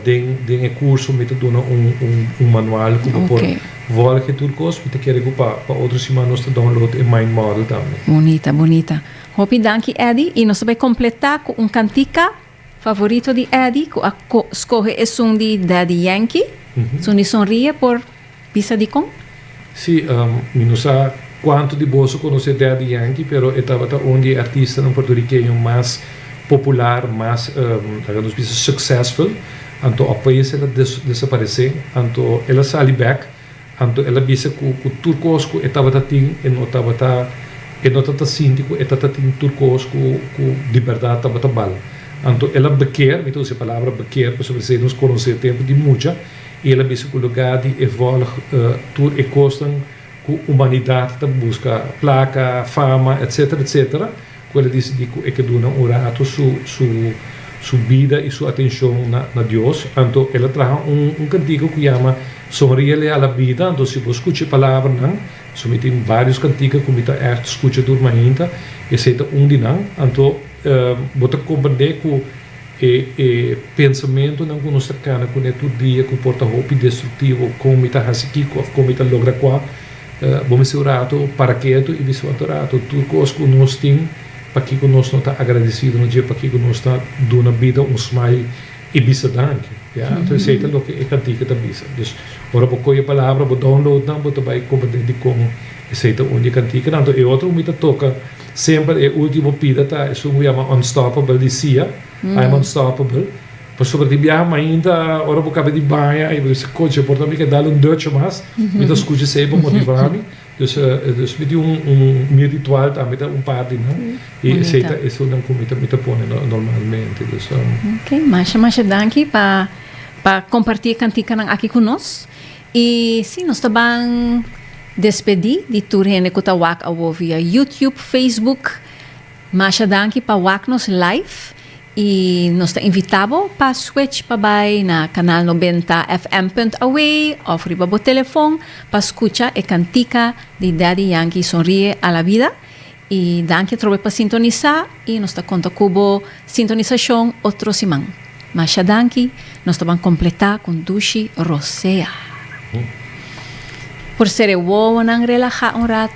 Den den e curso mi ta duna un un un manual cu bo por volg e tur cos. Mi ta kere cu pa pa otro siman nos ta download e mind model tambe. Bunita bunita. Hopi danki Eddy y nos ta bay completa cu un cantica favorito di Eddy cu a scoge esun di Daddy Yankee, esun di Sonrie por Bisa dikon? Sí, mi no sa kuantu di boso konosé Daddy Yankee, pero e tabata un di e artistanan puertorikeño mas popular, mas, laga nos bisa successful. Anto apenas el a desaparesé, anto el a sali bèk, anto el a bisa ku ku tur kos ku e tabata tin e no tabata, e no tabata sinti ku e tabata tin tur kos ku ku di bèrdat tabata bal. Anto el a bekeer, mi ta usa e palabra bekeer pasobra esei nos konosé tempu di mucha, I el a bisa ku lugá di e vòlg tur e kosnan ku humanidat ta buska, plaka, fama, etsetera, etsetera, ku el a disidí ku e ke duna un ratu su su su bida i su atenshon na na Dios. Anto el a traha un un kantika ku yama Sonríele a la vida. Anto si bo skucha e palabranan, so mi tin vários kantika ku mi ta ègt skucha tur mainta, esei ta un di nan. Anto bo ta komprendé ku E e pensamentunan ku nos ta kana kuné tur dia ku por ta hopi destruktivo, kon mi ta hasi kiko òf kon mi ta logra kua, bo mester un ratu para ketu i bisa wak un ratu tur kos ku nos tin, pakiko nos no ta agradesido na dje, pakiko nos ta duna bida un smile i bisa danki. Ya, anto esei ta loke e kantika ta bisa. Dus ora bo kohe e palabra, bo download nan, bo ta bai komprendé dikon esei ta un di e kantikanan. Anto e otro ku mi ta toka. Semper e ultimo pida ta esun ku yama Unstoppable di Sia, I'm Unstoppable. Pasobra tin biaha mainta ora bo kaba di baña i bo bisa kochi por ta mi ke dal un ducha mas, mi ta skucha esei pa motivá mi. Dus dus mi tin un un mi ritual tambe ta un parti nan i esei ta esunnan ku mi ta mi ta pone normalmente. Dus. Ok, masha masha danki pa pa kompartí e kantikanan aki ku nos. I si nos ta ban despedí di tur hende ku ta wak awo via YouTube, Facebook. Masha danki pa wak nos live i nos ta invitá bo pa switch pa bai na Kanal 90 FM punt aw òf riba bo telefon pa skucha e kantika di Daddy Yankee Sonríe a la Vida. I danki atrobe pa sintonisá i nos ta konta ku bo sintonisashon otro siman. Masha danki, nos ta ban kompletá ku Dushi Rosea. Por sere wowonan relahá un ratu.